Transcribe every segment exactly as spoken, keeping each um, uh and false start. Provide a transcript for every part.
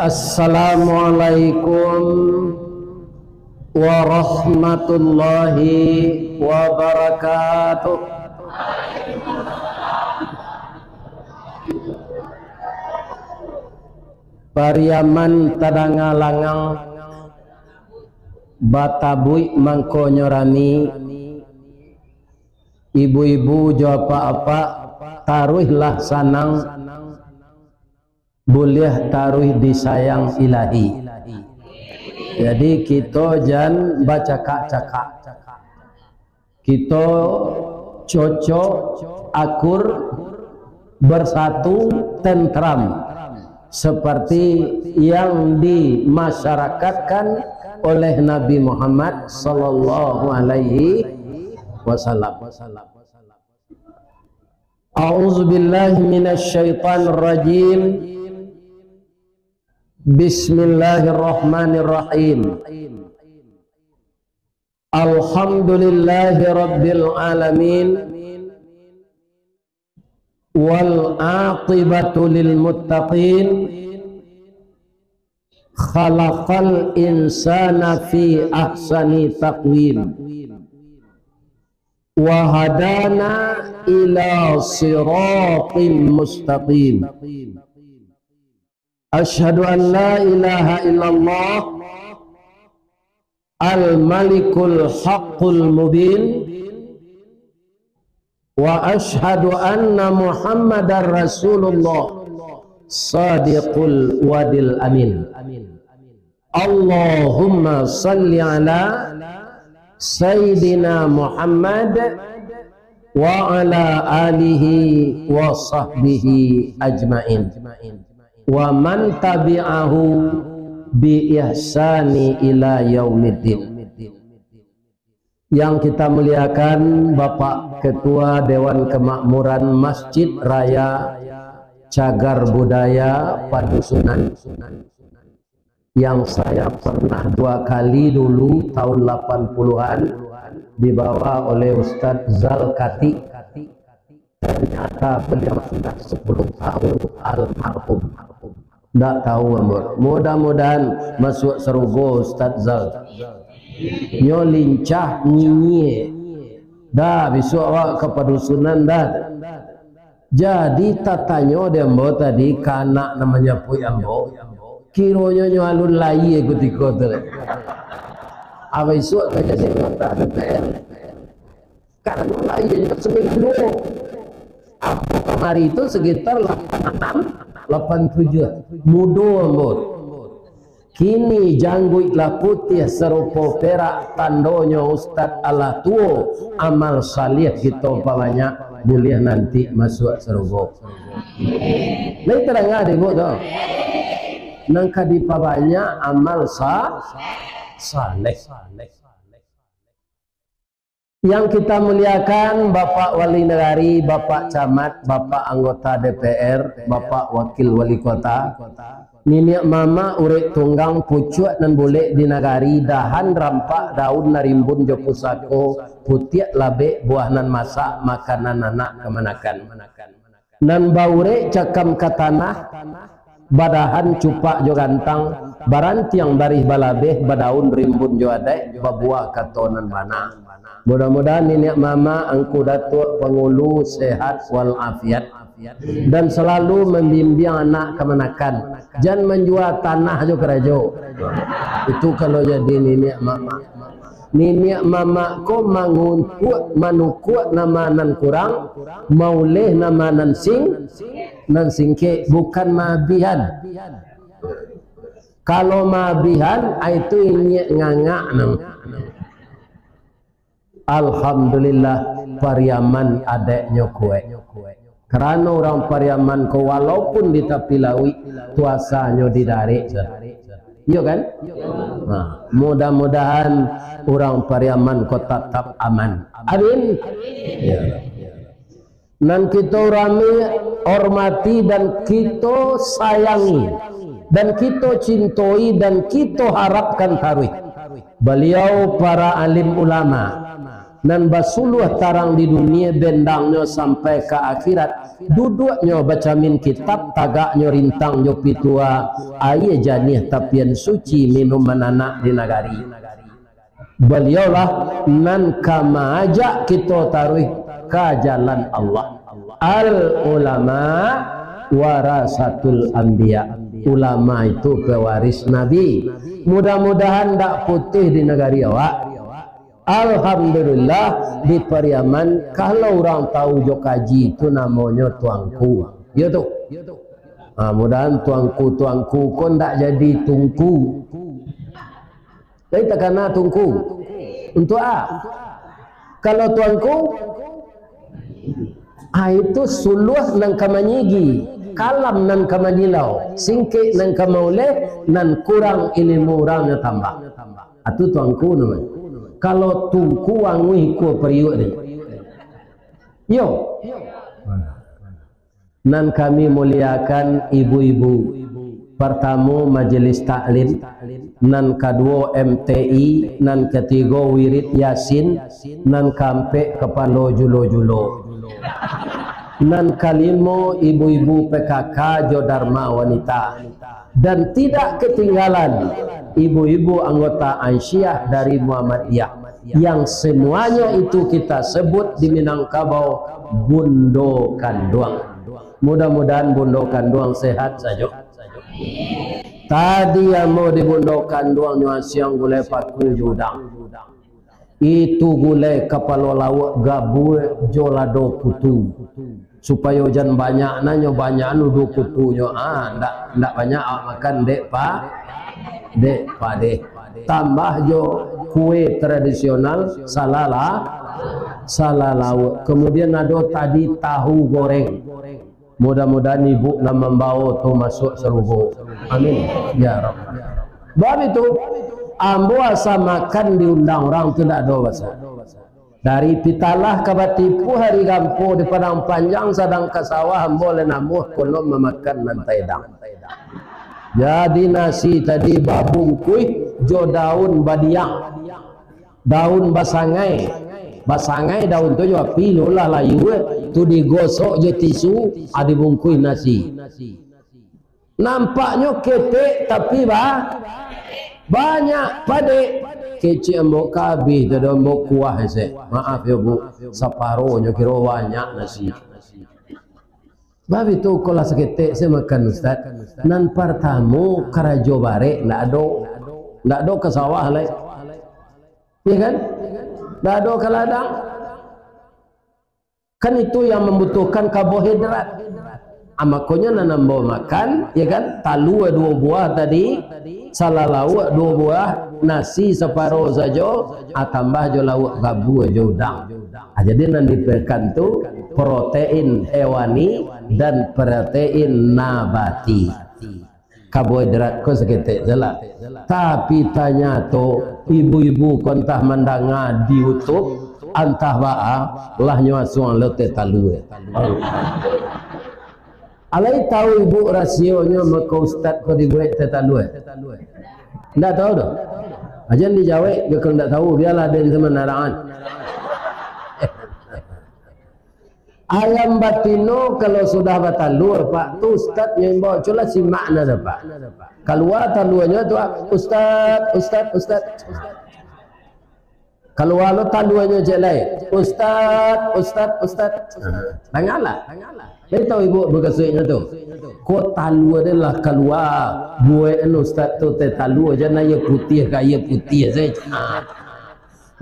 Assalamualaikum warahmatullahi wabarakatuh. Pariaman tadanga langang, batabuik mangkonyo rami, ibu-ibu jo apak-apak, taruihlah sanang, buliah taruih disayang Ilahi. Jadi, kito jan bacakak-cakak. Kito cocok, akur, bersatu, tentram, seperti yang dimasyarakatkan oleh Nabi Muhammad sallallahu alaihi wasallam. A'udzubillahi minasyaitonirrajim. Bismillahirrahmanirrahim. Alhamdulillahi rabbil alamin. Wal aqibatu lil muttaqin. Khalaqal insana fi ahsani taqwim. Wa hadana ila siratim mustaqim. Asyhadu an la ilaha illallah al-malikul haqqul mubin. Wa asyhadu anna Muhammadar Rasulullah sadiqul wadil amin. Allahumma salli ala Sayyidina Muhammad wa ala alihi wa sahbihi ajmain. Wa man tabi'ahu bi ihsani ila yaumiddin. Yang kita muliakan, Bapak Ketua Dewan Kemakmuran Masjid Raya Cagar Budaya Padusunan, yang saya pernah dua kali dulu tahun delapan puluhan dibawa oleh Ustadz Zal Katik. Ternyata beliau sudah sepuluh tahun almarhum. Ndak tahu ambo. Mudah-mudahan masuk sarugo Ustadz Zal. Nyo lincah nyinyie. Dah, bisuak awak ka padusunan dah. Jadi tatanyo dek ambo tadi ka anak nan manyapuik ambo. Kironyo nyo alun lahia kutiko tu. Abih isuak ka jadi anggota D P R. Karano lahianyo saminggu duo. Ambo kamari tu sekitar lapan anam, lapan tujuah. Mudo ambo. Kini jangguik lah putiah sarupo perak, tandonyo Ustadz alah tuo, amal salih kito pabanyak, buliah nanti masuak sarugo. Lai tadanga dek ambo tu? Nan ka dipabanyak amal sa-, saleh. Yang kita muliakan, Bapak Wali Nagari, Bapak Camat, Bapak Anggota D P R, Bapak Wakil Wali Kota, niniak mamak, urek tunggang, pucuak nan bulek di nagari, dahan rampak, daun nan rimbun jo pusako, putiak labek, buah nan masak, makanan anak kamanakan. Nan baurek cakam ka tanah, badahan cupak jo gantang, barantiang barih balabeh, badaun rimbun jo adaik, babuah kato nan bana. Mudah-mudahan niniak mamak, angku datuak, pangulu sehat walafiat, dan salalu mambimbiang anak kamanakan. Jan manjua tanah jo karajo. Itu kalau jadi niniak mamak. Niniak mamak ko manguntuak, manukuak nama nan kurang, mauleh nama nan sing-, nan singkek, bukan maabihan. Kalau maabihan, ai tu inyiak ngangak namo. Alhamdulillah, Pariaman adaiknyo kuaik. Karano urang Pariaman ko, walaupun di tapi lauik, puasanyo di darek. Iyo kan? Nah, mudah-mudahan urang Pariaman ko tatap aman. Amin. Ya. Nan kito rami, hormati, dan kito sayangi, dan kito cintoi, dan kito harapkan taruih. Baliau para alim ulama, Nan basuluah tarang di dunia, bendangnyo sampai ka akhirat. Duduaknyo bacamin kitab, tagaknyo rintang jo pitua, aia janiah tapian suci minum mananak di nagari. Baliaulah nan ka maajak kito taruih ka jalan Allah. Al ulama warasatul anbiya. Ulama itu pewaris Nabi. Mudah-mudahan ndak putih di nagari awak. Alhamdulillah, di Pariaman, kalau urang tahu jo kaji, itu namonyo tuangku. Iyo tu. Ha, mudahan tuangku-tuangku ko ndak jadi tungku. Tapi takana tungku. Untuak a? Kalau tuangku, ah, itu suluah nan ka manyigi, kalam nan ka manyilau, singkek nan ka mauleh, nan kurang ilimu urang nyo tambah. Atu tuangku namonyo. Kalau tungku anguih kua pariuak ni. Yo. Nan kami muliakan ibu-ibu. Partamo, majelis taklim. Nan kaduo, M T I. Nan katigo, wirid Yasin. Nan kaampek, kapalo julo-julo. Nan kalimo, ibu-ibu P K K jo Dharma Wanita. Dan tidak ketinggalan, ibu-ibu anggota Ansyiah dari Muhammadiyah, yang semuanya itu kita sebut di Minangkabau bundo kanduang. Mudah-mudahan bundo kanduang sehat sajo. Tadi ambo di bundo kanduang nyo asiang gulai paku jo udang. Itu gulai kapalo lauak gabua jo lado kutu. Supayo jan banyak, nanyo banyak nuduh kutunyo. Ah, ndak, ndak banyak awak makan, dek pa-, dek padeh. Tambah jo kue tradisional salala-, salalauak. Kemudian ado tadi tahu goreng. Mudah-mudahan ibu nan mambawo tu masuak sarugo. Amin. Ya Rabb. Bab itu, ambo asa makan diundang urang tu ndak ado basa. Dari Pitalah ka Batipuah, ari gampo di Padang Panjang, sadang ka sawah ambo lai namuah, konon mamakan nan taedang. Jadi nasi tadi babungkuih jo daun badiang. Daun basangai. Basangai daun tu jo api, lo lah layu, eh. Tu digosok jo tisu, ah, dibungkuih nasi. Nampaknyo ketek, tapi ba-, banyak padek. Kecek ambo ka abih tu, ado ambo kuah esek. Maaf yo, Bu, saparonyo kiro banyak nasi. Bab itu, ko lah saketek se makan, Ustaz. Nan partamo, karajo barek ndak ado. Ndak ado ka sawah lai. Iya kan? Ndak ado ka ladang. Kan itu yang mambutuhkan karbohidrat. Ah, makonyo nan ambo makan, ya kan? Talua duo buah tadi, salalauak duo buah, nasi saparo sajo, ah, tambah jo lauak gabua jo udang. Ah, jadi nan diperlukan tu protein hewani dan protein nabati. Karbohidrat ko saketek se lah. Tapi tanyato, ibu-ibu ko antah mandanga di YouTube, antah baa, lah nyo asuang lo teh talua. Alai tahu ibu rasionyo mako ustad ko dibuek teh talua? Ndak tahu doh. Ajan dijawek, kalau ndak tahu, bialah den tu manarangan. Ayam batino kalau sudah batalua, Pak, tu ustad nyo imbau, culah simak na, Pak. Kalua taluanyo tu, Pak, ustad, ustad, ustad. Kalua lo taluanyo cek lai, ustad, ustad, ustad. Dangalah. Lai tahu ibu bakasuiknyo tu. Ko talua den lah kalua, buek ustad tu teh talua, jan aia putiah ka aia putiah sajo.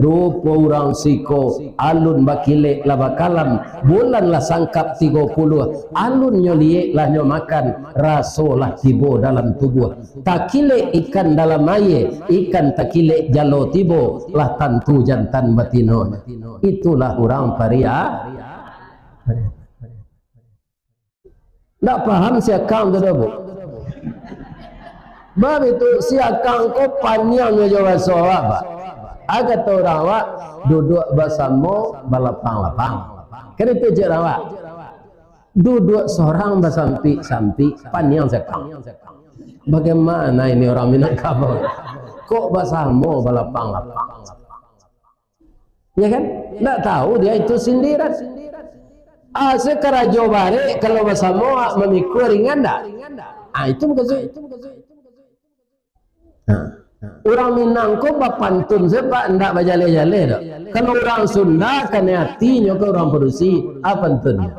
Rupo urang siko, alun bakilek lah bakalam, bulan lah sangkap tigo puluah, alunnyo liek lah nyo makan, raso lah tibo dalam tubuah. Takilek ikan dalam aia, ikan takilek jalo tibo, lah tantu jantan batino. Itulah urang paria. Ndak paham si Akang tu doh, Bu. Bab itu, si Akang ko paniang jo bahaso awak, Pak. Ah, kato urang awak, duduak basamo balapang-lapang. Kan itu cek urang awak. Duduak sorang basampik-sampik, paniang si Akang. Bagaimana ini orang Minangkabau? Kok basamo balapang-lapang? Ya kan? Ndak tahu dia itu sindiran. Ah, se karajo barek kalau basamo mamikua ringan ndak? Ah, itu mukasuik. Ha. Urang Minang ko bapantun se, Pak, ndak bajaleh-jaleh doh. Kalau urang Sunda, kanai atinyo ka urang padusi, ah, pantunnyo.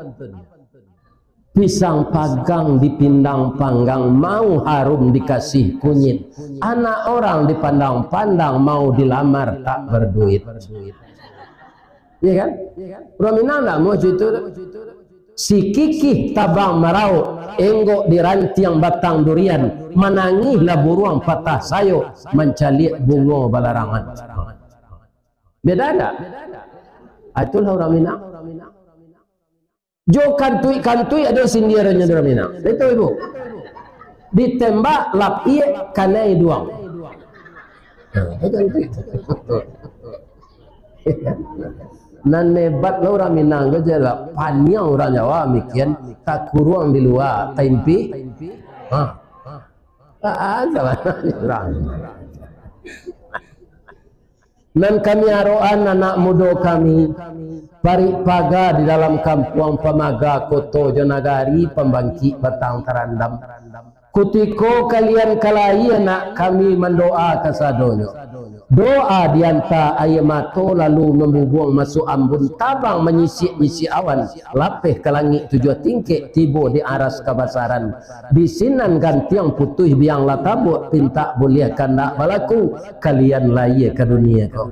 Pisang pagang dipindang panggang, mau harum dikasih kunyit. Anak orang dipandang-pandang, mau dilamar tak berduit. Iya kan? Urang Minang ndak mau cerita tu. Si kikih tabang maraup, enggok di rantiang batang durian, manangihlah buruang patah sayok, mancaliak bungo balarangan. Beda ndak? Ah, itulah urang Minang. Jo kantuik-kantuik ado sindiranyo urang Minang. Betul, Ibu? Ditembak lapiak kanai duang. Nan hebat lah urang Minang ko je lah. Paniang urang Jawa mikian, takuruang di lua, taimpik. Ha. Ha, ha, sabananyo urang. Nan kami arokan anak mudo kami, parik paga di dalam kampuang pamaga koto jo nagari pambangkik batang tarandam. Kutiko kalian ka lahia nak, kami mandoa kasadonyo. Doa dianta aia mato lalu mambubuang masuak ambun, tabang manyisik-nyisik awan, lapeh ka langik tujuah tingkek, tibo di aras kabasaran. Di sinan gantiang putuih biang lah tabuak, pintak buliah kandak balaku, kalian lahia ka dunia ko.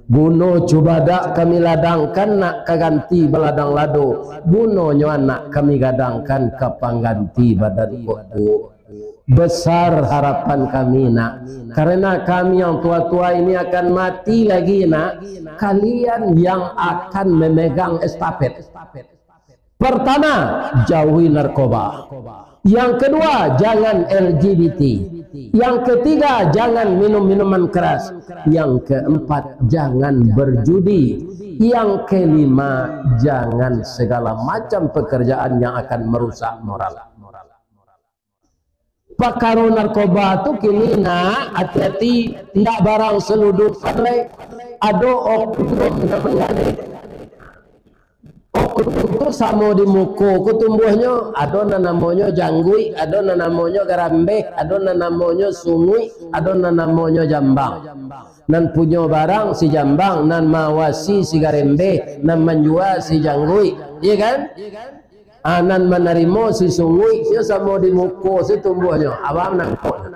Guno cubadak kami ladangkan nak ka ganti baladang lado, gunonyo anak kami gadangkan ka pangganti badan kok tuo. Besar harapan kami nak, karena kami yang tua-tua ini akan mati lagi nak, kalian yang akan memegang estafet. Pertama, jauhi narkoba. Yang kedua, jangan L G B T. Yang ketiga, jangan minum minuman keras. Yang keempat, jangan berjudi. Yang kelima, jangan segala macam pekerjaan yang akan merusak moral. Pakaro narkoba tu kini nak, ati-ati, ndak barang seludupan lai. Ado oknum nan manggaleh. Oknum tu samo di muko ko tumbuahnyo, ado nan namonyo jangguik, ado nan namonyo garambeh, ado nan namonyo sunguik, ado nan namonyo jambang. Nan punyo barang si jambang, nan maawasi si garambeh, nan manjua si jangguik, iya kan? Ah, nan manarimo si sunguik, nyo samo di muko si tumbuahnyo. Abang nangkok.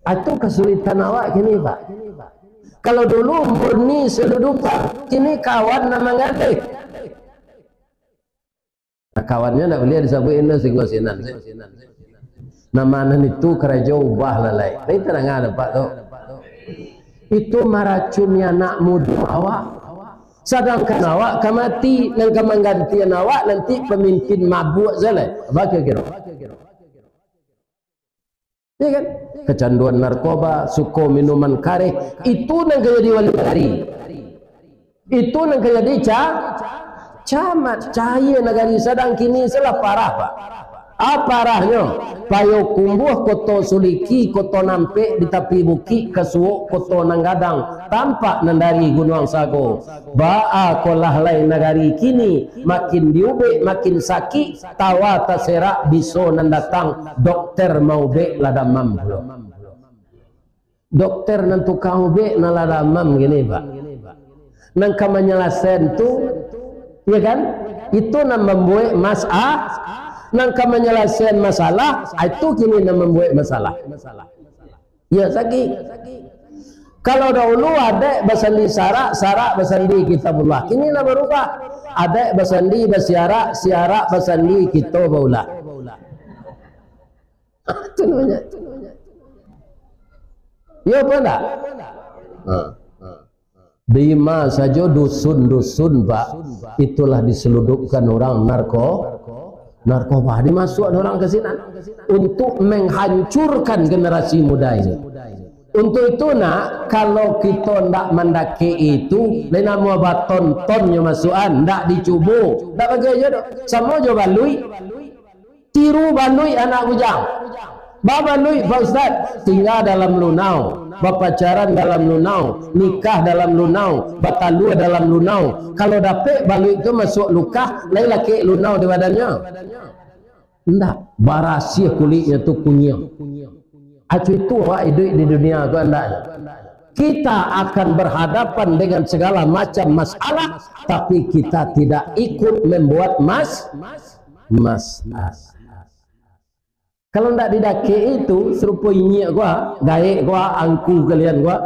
Itu kasulitan awak kini, Pak. Kalau dulu murni seludupan, kini kawan nan manggaleh. Nah, kawannyo ndak buliah disabuik, indak singgo sinan. Nama nan itu karajo ubah lalai. Lai tadanga dek Apak tu. Itu maracuni anak mudo awak. Sadangkan awak ka mati, nan ka manggantian awak nanti pamimpin mabuak sajo lai. Apo kiro-kiro? Iya kan? Kecanduan narkoba, suko minuman kareh, itu nan ka jadi wali nagari. Itu nan ka jadi ca-, camat, cahaya nagari. Sadang kini salah parah, Pak. Ah, parahnyo, Payokumbuah, Koto Suliki, Koto Nampek di tapi bukik, Kasuok, Koto Nan Gadang, tampak nan dari Gunuang Sago. Baa kolah lai nagari kini, makin diubek, makin sakik, tawa taserak, biso nan datang, dokter maubek lah damam pulo. Dokter nan tukang ubek nan lah damam kini, Pak. Nan ka manyalasaian tu, ya kan? Itu nan mambuek mas-, ah, nan ka manyalasaian masalah, ah, itu kini nan mambuek masalah. Ya, sakik. Kalau dahulu adaik basandi sarak, sarak basandi Kitabullah. Kini lah barubah. Adaik basandi basiarak, siarak basandi kito baulah. Itu namanya. Ya apa ndak? Ha. Dima sajo dusun-dusun, Pak, itulah diseludupkan urang narko-, narkoba. Dimasuakan urang ka sinan untuk menghancurkan generasi muda ini. Untuk itu, nak, kalau kito ndak mandakek itu, lain namo baton-tonnyo masuakan, ndak dicubo, ndak bagai jo doh. Samo jo baluik. Tiru baluik anak bujang. Babaluik, Pak Ustaz, tingga dalam lunau, bapacaran dalam lunau, nikah dalam lunau, batalua dalam lunau. Kalau dapek baluik tu masuak lukah, lai lakek lunau di badannyo? Ndak, barasiah kuliknyo tu kunyiang. Acu itu awak iduik di dunia tu andaknyo. Kita akan berhadapan dengan segala macam masalah, tapi kita tidak ikut membuat mas-, masalah. Kalau ndak didakek itu, sarupo inyiak gua, gaek gua, angku kalian gua.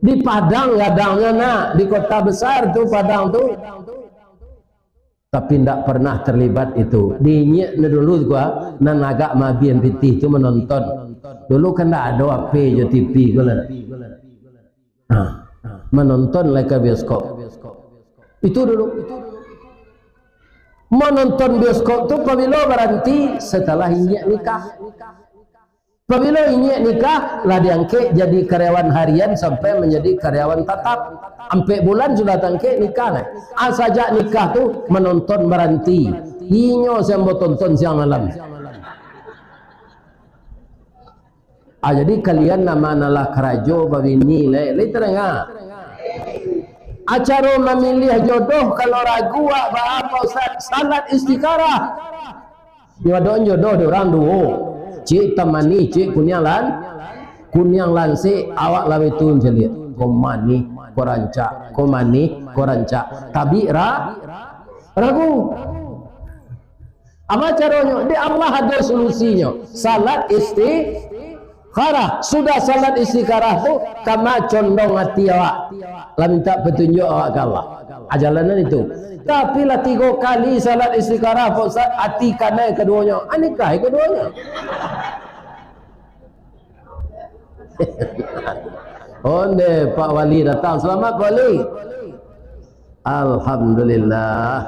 Di Padang gadangnyo nak, di kota besar tu Padang tu. Tapi ndak pernah terlibat itu. Di inyiak ni dulu gua, nan agak mabian pitih tu menonton. Dulu kan ndak ado H P jo T V ko lah. Ha, manonton lai ka bioskop. Itu dulu. Manonton bioskop tu pabilo baranti? Setelah inyiak nikah. Pabilo inyiak nikah, lah diangkek jadi karyawan harian sampai manjadi karyawan tatap. Ampek bulan sudah tangkek nikah, nah. Ah, sajak nikah tu manonton baranti. Inyo se ambo tonton siang malam. Ah, jadi kalian nan ma nan lah karajo babini, lai, lai tadanga. Acaro mamiliah jodoh, kalau ragu, awak baa, Pak Ustaz, salat istikharah. Yo, ado jodoh di urang duo. Cik tamanih, cik kuniang lan-, kuniang lansik, awak lah itu mancaliak. Ko manih, ko rancak, ko manih, ko rancak. Tabik ra-, ragu. Apa caronyo? Di Allah ado solusinyo. Salat istikharah. Sudah salat istikharah tu, kama condong ati awak. Lah minta petunjuk awak ka Allah. Ajalanan itu. Tapi lah tigo kali salat istikharah, Pak Ustaz, ati kanai kaduonyo. Ah, nikah kaduonyo. Onde Pak Wali datang. Selamat, Pak Wali. Alhamdulillah.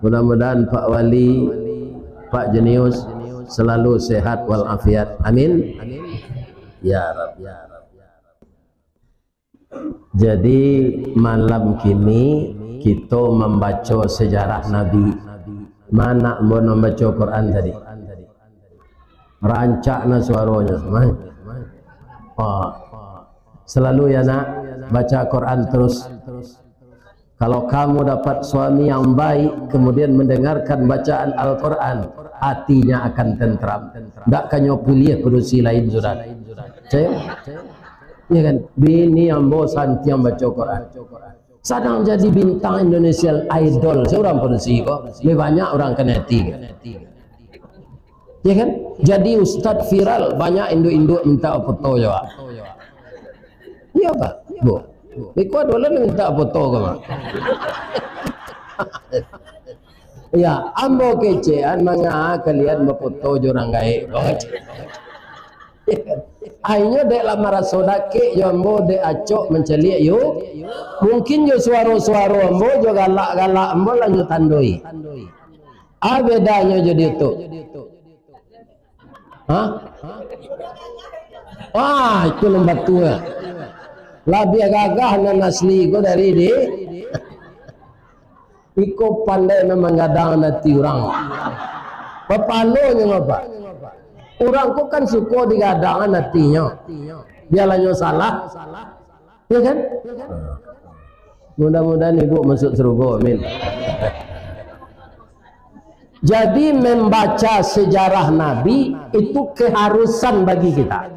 Mudah-mudahan Pak Wali, Pak Jenius selalu sehat walafiat. Amin. Ya Rabb. Jadi, malam kini kito mambaco sejarah Nabi. Mana ambo mambaco Quran tadi? Rancak na suaronyo. Mai. Ah. Selalu ya nak, baca Quran terus. Kalau kamu dapat suami yang baik, kemudian mendengarkan bacaan Al-Quran, hatinya akan tentram. Ndak kanyo pilih padusi lain sudah. Cek? Ya kan? Bini ambo santiang baco Quran. Sadang jadi bintang Indonesian Idol. Seorang padusi ko, lebih banyak orang kena hati. Ya kan? Jadi ustaz viral, banyak induk-induk minta foto jo. Iya, Pak? Bu. Beko ado lah minta foto ko, Pak. Ya, ambo kecekan manga kalian bafoto jo urang gaek. Ainyo dek lah maraso dakek jo ambo, dek acok mancaliak yo. Mungkin jo suaro-suaro ambo, jo galak-galak ambo lah nyo tandoi. Ah, bedanyo jo di tu. Hah? Ah, itu lembah tua. Labiah gagah nan asli ko dari di. Iko pandai nan manggadangan ati urang. Papalonyo ngapa? Urang ko kan suko digadangan atinyo. Bialah nyo salah. Ya kan? Mudah-mudahan ibu masuk surga. Amin. Jadi, membaca sejarah Nabi itu keharusan bagi kita.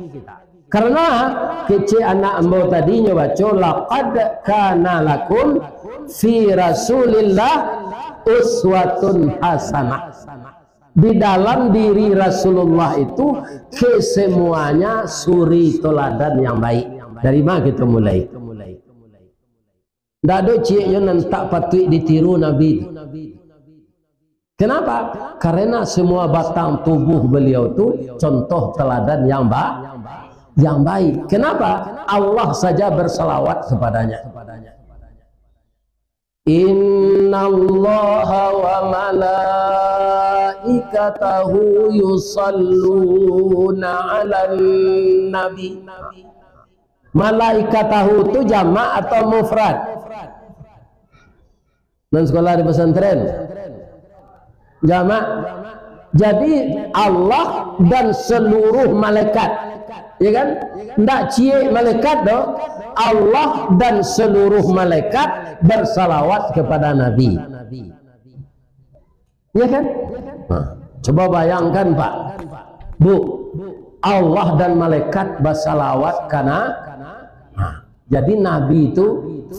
Karena kecek anak ambo tadi nyo baco, "Laqad kana lakum fi Rasulillah uswatun hasanah." Di dalam diri Rasulullah itu kesemuanya suri toladan yang baik. Dari mana kita mulai? Ndak ado cieknyo nan tak patuik ditiru Nabi tu. Kenapa? Karena semua batang tubuh beliau tu contoh teladan yang ba-, yang baik. Kenapa? Allah saja berselawat kepadanya. Innallaha wa malaikatahu yusalluna 'alan nabi. Malaikatahu tu jamak atau mufrad? Nan sekolah di pesantren. Jamak. Jadi, Allah dan seluruh malaikat, ya kan? Ndak ciek malaikat doh. Allah dan seluruh malaikat bersalawat kepada Nabi. Ya kan? Nah, coba bayangkan, Pak. Bu, Allah dan malaikat bersalawat karena, nah, jadi Nabi itu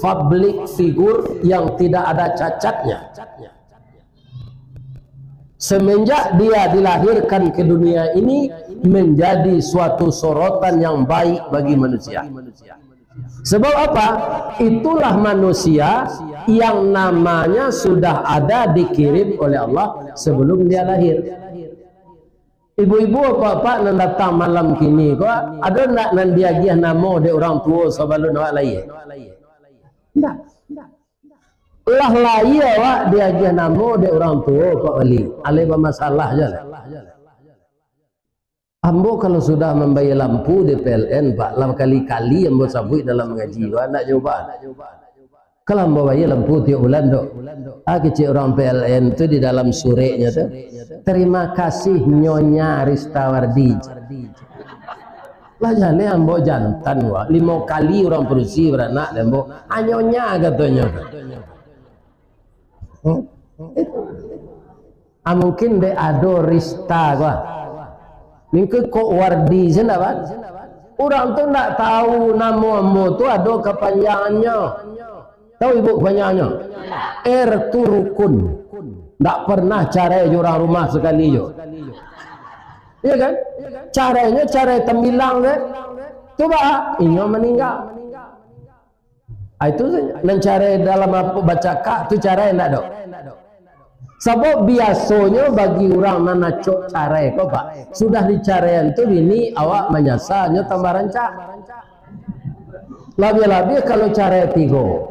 public figure yang tidak ada cacatnya. Semenjak dia dilahirkan ke dunia ini, menjadi suatu sorotan yang baik bagi manusia. Sebab apa? Itulah manusia yang namanya sudah ada dikirim oleh Allah sebelum dia lahir. Ibu-ibu, bapak-bapak nan datang malam kini ko, ado ndak nan diagiah namo dek urang tuo sabalun awak lahir? Ndak. Lah lahir awak diagiah namo dek urang tuo, Pak Wali. Alai bamasalah je lah. Ambo kalau sudah mambayar lampu di P L N, Pak, lah kali-kali ambo sabuik dalam mangaji, Pak, ndak jawaban. Kalau ambo bayar lampu tiok bulan tu, ah, kecek urang P L N tu di dalam sureknyo tu, "Terima kasih, Nyonya Ristawardi." Lah jaleh ambo jantan, Pak. Limo kali urang padusi baranak dek ambo. "Ah, Nyonya," katonyo. Hmm? Ah, mungkin dek ado Rista ko. Mungkin kok Wardi se ndak, Pak? Urang tu ndak tahu namo ambo tu ado kapanjangannyo. Tahu ibu kapanjangannyo? R tu rukun. Ndak pernah carai jo urang rumah sakali jo. Iya kan? Carainyo carai tambilang se. Cubo, inyo maningga. Ah, itu sajo. Nan carai dalam apo bacakak tu carai ndak do? Sabab biasonyo bagi urang nan acok carai ko, Pak, sudah dicaraian tu bini awak manyasa, nyo tambah rancak. Labiah-labiah kalau carai tigo.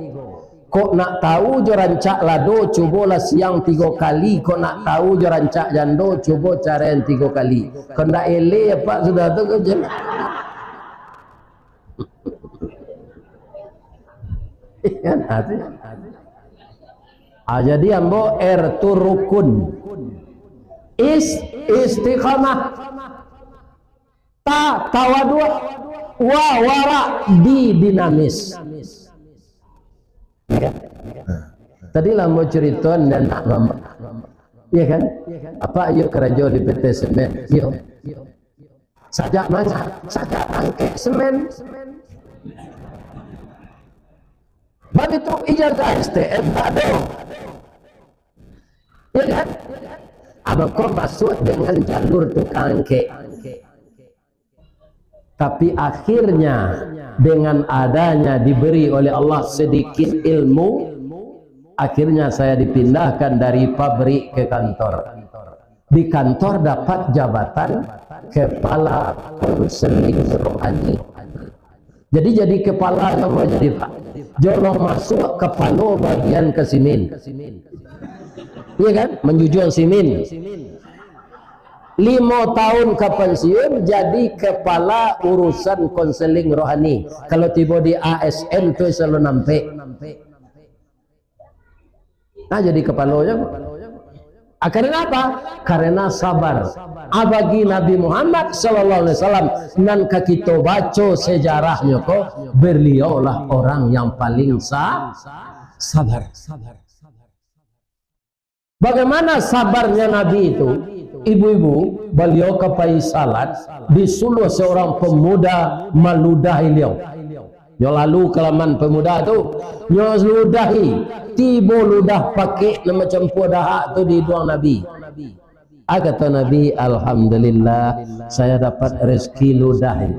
Kok nak tahu jo rancak lado, cubolah siang tigo kali. Kok nak tahu jo rancak jando, cubo caraian tigo kali. Kok ndak eleh, Pak, sudah tu ko je. Iya, hati. Ah, jadi ambo R tu rukun. Is, istiqamah. Ta, tawaduk. Wa, warak, di, dinamis. Tadi lah ambo carito, ndak nak lamo. Iya kan? Apak iyo karajo di P T Semen? Iyo. Sajak mano? Sajak angkek semen. Baitu ijazah S T M ndak ado. Ya kan? Abang ko masuk dengan jalur tukang angkek. Tapi akhirnya, dengan adanya diberi oleh Allah sedikit ilmu, akhirnya saya dipindahkan dari pabrik ke kantor. Di kantor dapat jabatan kepala konseling rohani. Jadi, jadi kepala apa jadi, Pak? Jolong masuk kepala bagian ke simin. Iya kan? Menjujung simin. Limo tahun ka pensiun, jadi kepala urusan konseling rohani. Kalau tibo di A S N tu selalu nampek. Nah, jadi kepala je. Ah, karena apa? Karena sabar. Ah, bagi Nabi Muhammad sallallahu alaihi wasallam, nan ka kito baco sejarahnyo ko, beliaulah orang yang paling sa-, sabar. Bagaimana sabarnya Nabi itu? Ibu-ibu, beliau ka pai salat, disuruh seorang pemuda maludahi beliau. Nyo lalu ka laman pemuda tu, nyo ludahi, tibo ludah pakek nan macam puah dahak tu di iduang Nabi. Ah, kato Nabi, "Alhamdulillah, saya dapat rezeki ludahi."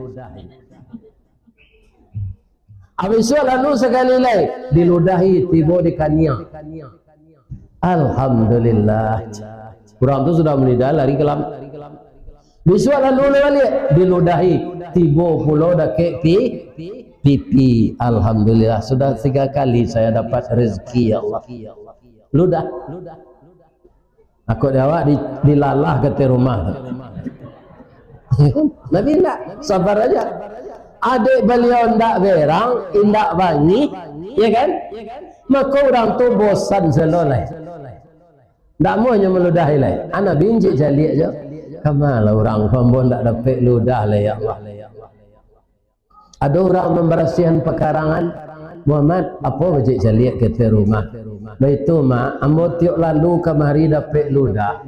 Habis tu lalu sakali lai, diludahi tibo di kaniang. Alhamdulillah. Urang tu sudah manidah lari ka lam-, bisuak lalu baliak, diludahi, tibo pulo dakek pi-, pipi. Alhamdulillah, sudah tiga kali saya dapat rezeki, ya Allah. Ludah. Ako di awak di, dilalah ka ateh rumah tu. Nabi indak, sabar aja. Adek baliau indak berang, indak bangih, ya kan? Mako urang tu bosan selalu lai. Ndak amuahnyo maludahi lai. Anak binjik caliak jo. Kama lah urang ko, ambo ndak dapek ludah lai, ya Allah. Ado urang mambarasiahan pakarangan, "Muhammad, apo bajik caliak ka ateh rumah?" "Baitu, Mak, ambo tiok lalu kamari dapek ludah.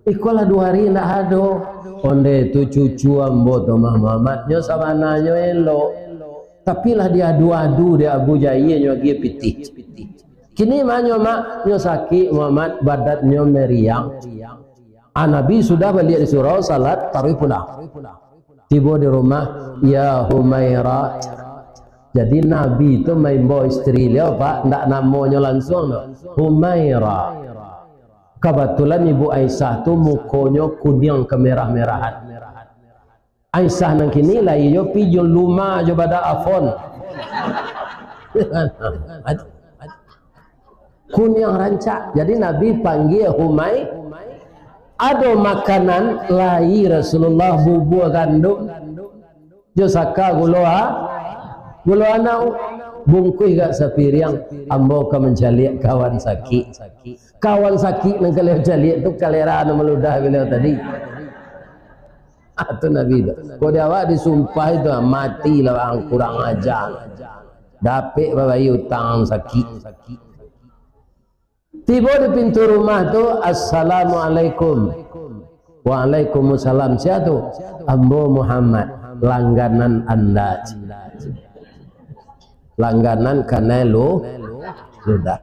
Iko lah duo hari indak ado." Ondeh tu cucu ambo tu mah, Muhammad, nyo sabananyo elok. Tapi lah diadu-adu dek Abu Jahil, nyo agiah pitih. Kini ma nyo, Mak? Nyo sakik, Muhammad, badannyo meriang. Ah, Nabi sudah baliak di surau, salat tarawih pulang. Tibo di rumah, "Ya Humaira." Jadi Nabi tu maimbau istri baliau, Pak, ndak namonyo lansuang tu. Humaira. Kabatulan Ibu Aisyah tu mukonyo kuniang kemerah-merahan. Aisyah nan kini lai jo pi jo luma jo badak afon. Kuniang rancak. Jadi Nabi panggia Humai. Ado makanan lai Rasulullah, bubua gandum. Jo saka gulo a-, gulo anau. Bungkuih gak sapiriang, ambo ka mancaliak kawan sakik. Kawan sakik nan kalian caliak tu kalera nan maludah baliau tadi. Ah, tu Nabi tu. Kok di awak disumpah itu, ah, mati lah ang kurang aja. Dapek babayia utang sakik. Tibo di pintu rumah tu, "Assalamualaikum." "Waalaikumsalam. Sia tu?" "Ambo Muhammad, langganan anda." Langganan kanai lu-, ludah.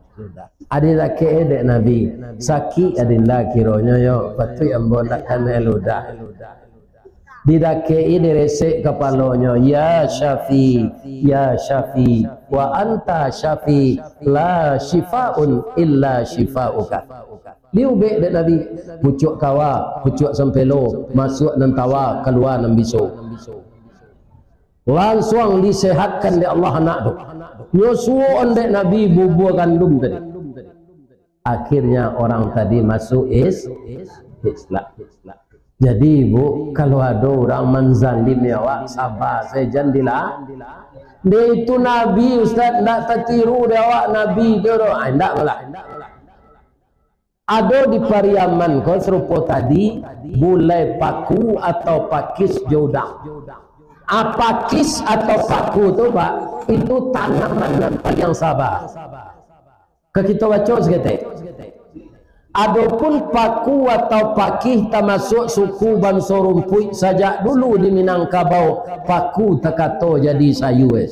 Adi dakek dek Nabi, sakik adinda kironyo yo, patuik ambo ndak kanai ludah. Didakek-i diresek kapalonyo, "Ya Syafi, ya Syafi, wa anta Syafi, la syifaun illa syifauka." Diubek dek Nabi, pucuak kawa, pucuak sampelo, masuak nan tawa, kalua nan biso. Lansuang disehatkan dek Allah anak tu. Nyo suokan dek Nabi bubua gandum tadi. Akhirnya orang tadi masuk is-, Islam. Jadi, Bu, kalau ado urang manzalim awak, saba sajo, jan dila-, dek itu Nabi, Ustaz, ndak tatiru dek awak Nabi tu doh. Ah, ndak malah. Ado di Pariaman ko sarupo tadi, gulai paku atau pakis jo udang. Ah, pakis atau paku tu, Pak, itu tanaman nan paliang saba. Ka kito baco saketek. Adopun paku atau pakih tamasuak suku banso rumpuik sajak dulu di Minangkabau, paku takato jadi sayua.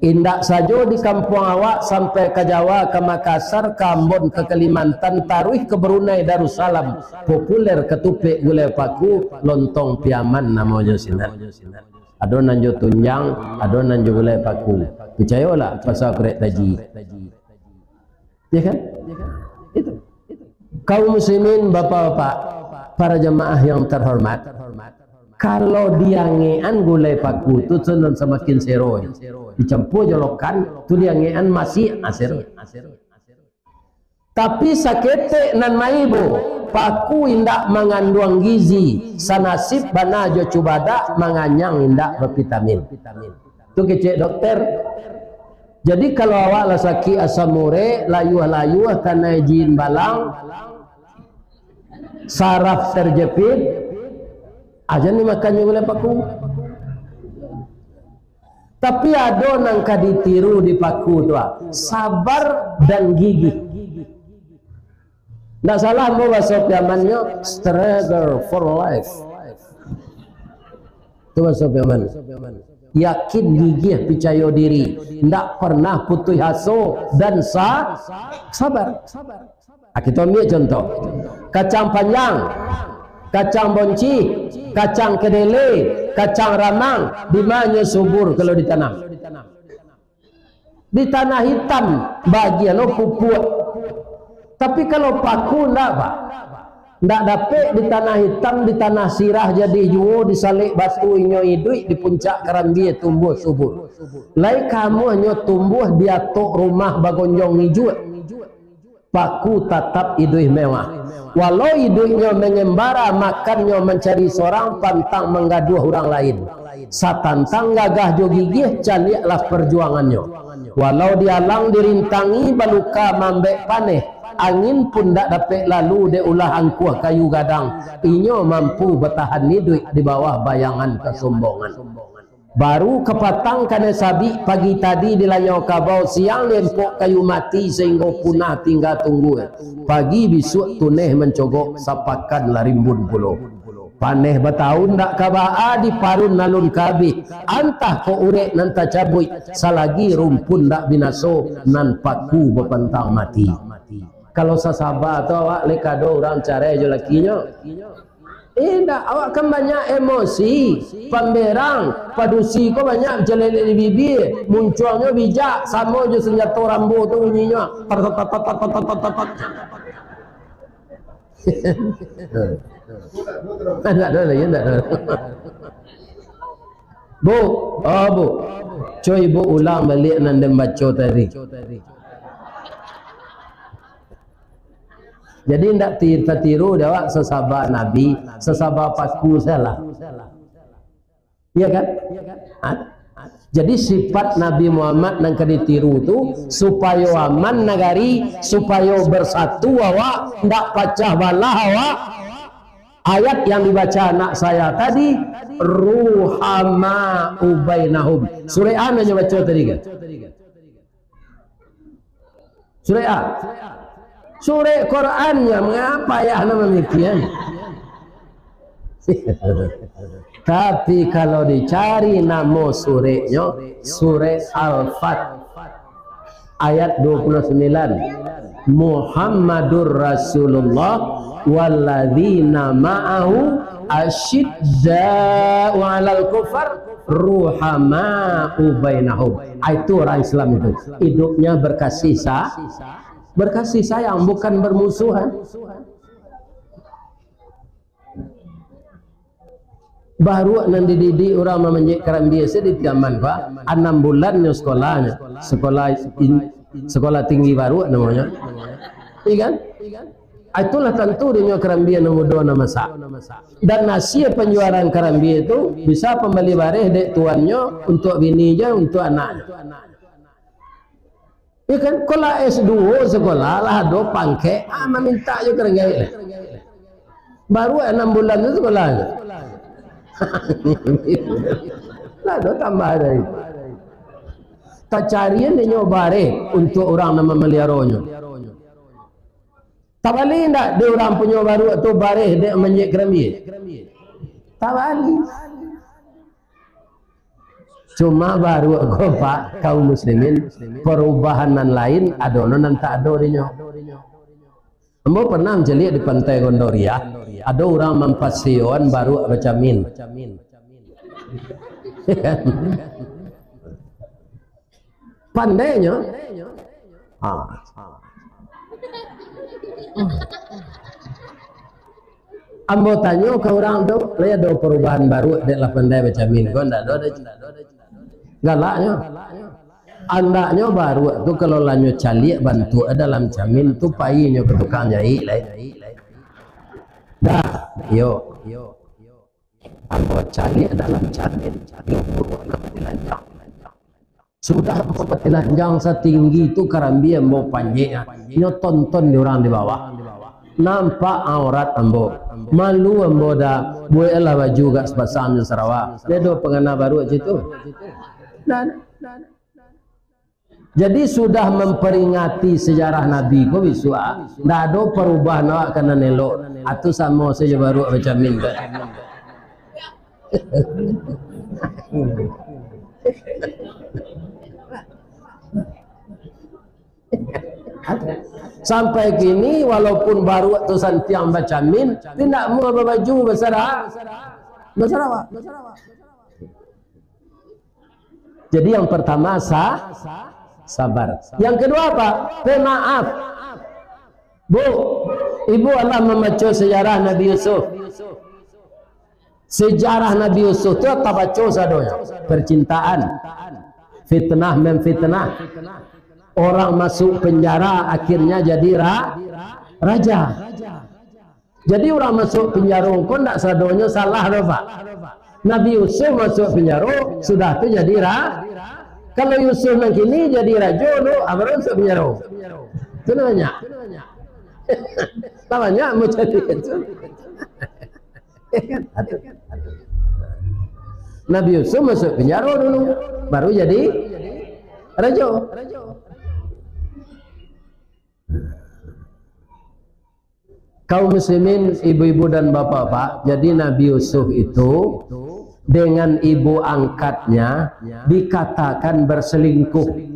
Indak sajo di kampuang awak, sampai ka Jawa, ka Makassar, ka Ambon, ka Kalimantan, taruih ka Brunei Darussalam, populer katupek gulai paku, lontong Piaman namonyo sinan. Ado nan jo tunjang, ado nan jo gulai paku. Picayolah, pasal korek taji. Ya kan? Itu. Kaum muslimin, bapak-bapak, para jamaah yang terhormat, kalau diangekan gulai paku tu, tu nan samakin sero. Dicampur jo lokan, tu diangekan masih, ah, sero. Tapi saketek nan maibo, paku indak manganduang gizi, sanasib bana jo cubadak, manganyang indak bavitamin. Tu kecek dokter. Jadi, kalau awak lah sakik asam urek, layuah-layuah, kanai jin balang, saraf terjepit, ah, jan dimakan jo gulai paku. Tapi ado nan ka ditiru di paku tu, ah, sabar dan gigih. Ndak salah ambo baso Piamannyo, struggle for life. Tu baso Piaman. Yakin, gigih, picayo diri, ndak pernah putuih aso, dan sa-, sabar. Ah, kito ambiak contoh. Kacang panjang, kacang boncih, kacang kedele, kacang ramang, di ma nyo subur kalau ditanam? Di tanah hitam, bagian lo pupuak. Tapi kalau paku, ndak, Pak. Ndak dapek di tanah hitam, di tanah sirah jadi juo, di salek batu inyo iduik, di puncak karambia tumbuah subur. Lai ka amuahnyo tumbuah di atok rumah bagonjong ijuak. Paku tatap iduik mewah. Walau iduiknyo mengembara, makannyo mancari sorang, pantang manggaduah urang lain. Satantang gagah jo gigih, caliaklah parjuangannyo. Walau dialang dirintangi, baluka maambek paneh, Angin pun ndak dapek lalu dek ulah angkuah kayu gadang. Inyo mampu batahan iduik di bawah bayangan kasombongan. Baru kapatang kanai sabik, pagi tadi dilanyau kabau, siang lempok kayu mati sainggo punah tingga tunggua. Pagi bisuak tuneh mancogok, sapakan lah rimbun pulo. Paneh batahun ndak ka baa, diparun alun ka abih, antah kok urek nan tacabuik, salagi rumpun ndak binaso, nan paku bapantang mati. Kalau sasaba tu awak lai kado urang carai jo lakinyo. Indak, awak kan banyak emosi, pamberang, padusi ko banyak mancalelek di bibia, muncuangnyo bijak, samo jo sanjato Rambo tu bunyinyo. Tat, tat, tat. Ndak ado lagi, ndak ado. Bu, oh Bu, cubo Ibu ulang baliak nan den baco tadi. Jadi, ndak ti-, tatiru dek awak sasaba Nabi, sasaba paku salah. Iya kan? Ha? Jadi, sifat Nabi Muhammad nan ka ditiru tu, supayo aman nagari, supayo bersatu awak, ndak pacah balah awak. Ayat yang dibaca anak saya tadi, ruhama'u bainahum. Surek a nan nyo baco tadi kan? Surek a. Surek Quran-nyo, mangapa payah nak mamikian? Tapi kalau dicari namo sureknyo, surek Al-Fat, ayat dua puluh sembilan. Muhammadur Rasulullah walladzina ma'ahu asyidda'u 'alal kufar ruhama'u bainahum. Ah, itu orang Islam itu. Hidupnya berkasih sa-, berkasih sayang, bukan bermusuhan. Baruak nan dididik urang mamanjek karambia se di Piaman, Pak. Anam bulan nyo sekolahnyo. Sekolah in-, sekolah tinggi baruak namonyo. Iya kan? Ah, itulah tantu dinyo karambia nan mudo nan masak. Dan hasil panjualan karambia tu bisa pambali bareh dek tuannyo, untuak bini je, untuak anaknyo. Iya kan? Kalau lah S dua sekolah, lah ado pangkek, ah, mamintak jo ka gaek lah. Baru anam bulan tu sekolah tu. Lah ado tambah dari. Tacarian inyo bareh untuak urang nan mamaliaronyo. Tabali indak di urang punyo baruak tu bareh dek manjek karambia? Tabali. Cuma baruak ko, Pak, kaum muslimin, parubahan nan lain ado no nan tak ado dinyo. Ambo pernah mancaliak di Pantai Gondoriah, ado urang mampasioan baruak bacamin. Pandainyo. Ha. Ambo tanyo ka urang tu, "Lai ado parubahan baruak dek lah pandai bacamin ko?" "Ndak ado, ndak ado." Galaknyo. Andaknyo baruak tu kalau lah nyo caliak bantuak dalam camin tu, pai nyo ka tukang jaik lai. Dah, yo. Ambo caliak dalam camin, iyo buruak nan batilanjang. Sudah ambo batilanjang satinggi tu karambia ambo panjeknyo, nyo tonton di urang di bawah. Nampak aurat ambo. Malu ambo dah, bueklah baju agak sapasang jo sarawa. Lai ado pangana baruak cak itu? Ndak ado. Jadi, sudah mamperingati sajarah Nabi ko bisuak, ndak ado parubahan awak ka nan elok. Atu samo sajo baruak bacamin tu. Sampai kini, walaupun baruak tu santiang bacamin, tapi ndak muah babaju basara-, basarawa. Jadi, yang pertama, sa-, sabar. Yang kedua apa? Pemaaf. Bu, ibu alah mambaco sejarah Nabi Yusuf. Sejarah Nabi Yusuf tu tabaco sadonyo. Percintaan, fitnah memfitnah. Orang masuk penjara, akhirnya jadi ra-, raja. Jadi, urang masuak pinjaro ko ndak sadonyo salah doh, Pak. Nabi Yusuf masuak pinjaro, sudah tu jadi ra-, kalau Yusuf nan kini jadi rajo tu, ah, baru masuak pinjaro. Tu namonyo. Lah banyak mau jadi itu. Nabi Yusuf masuk penjara dulu, baru jadi raja. Kaum muslimin, ibu-ibu dan bapak-bapak, jadi Nabi Yusuf itu dengan ibu angkatnya dikatakan berselingkuh.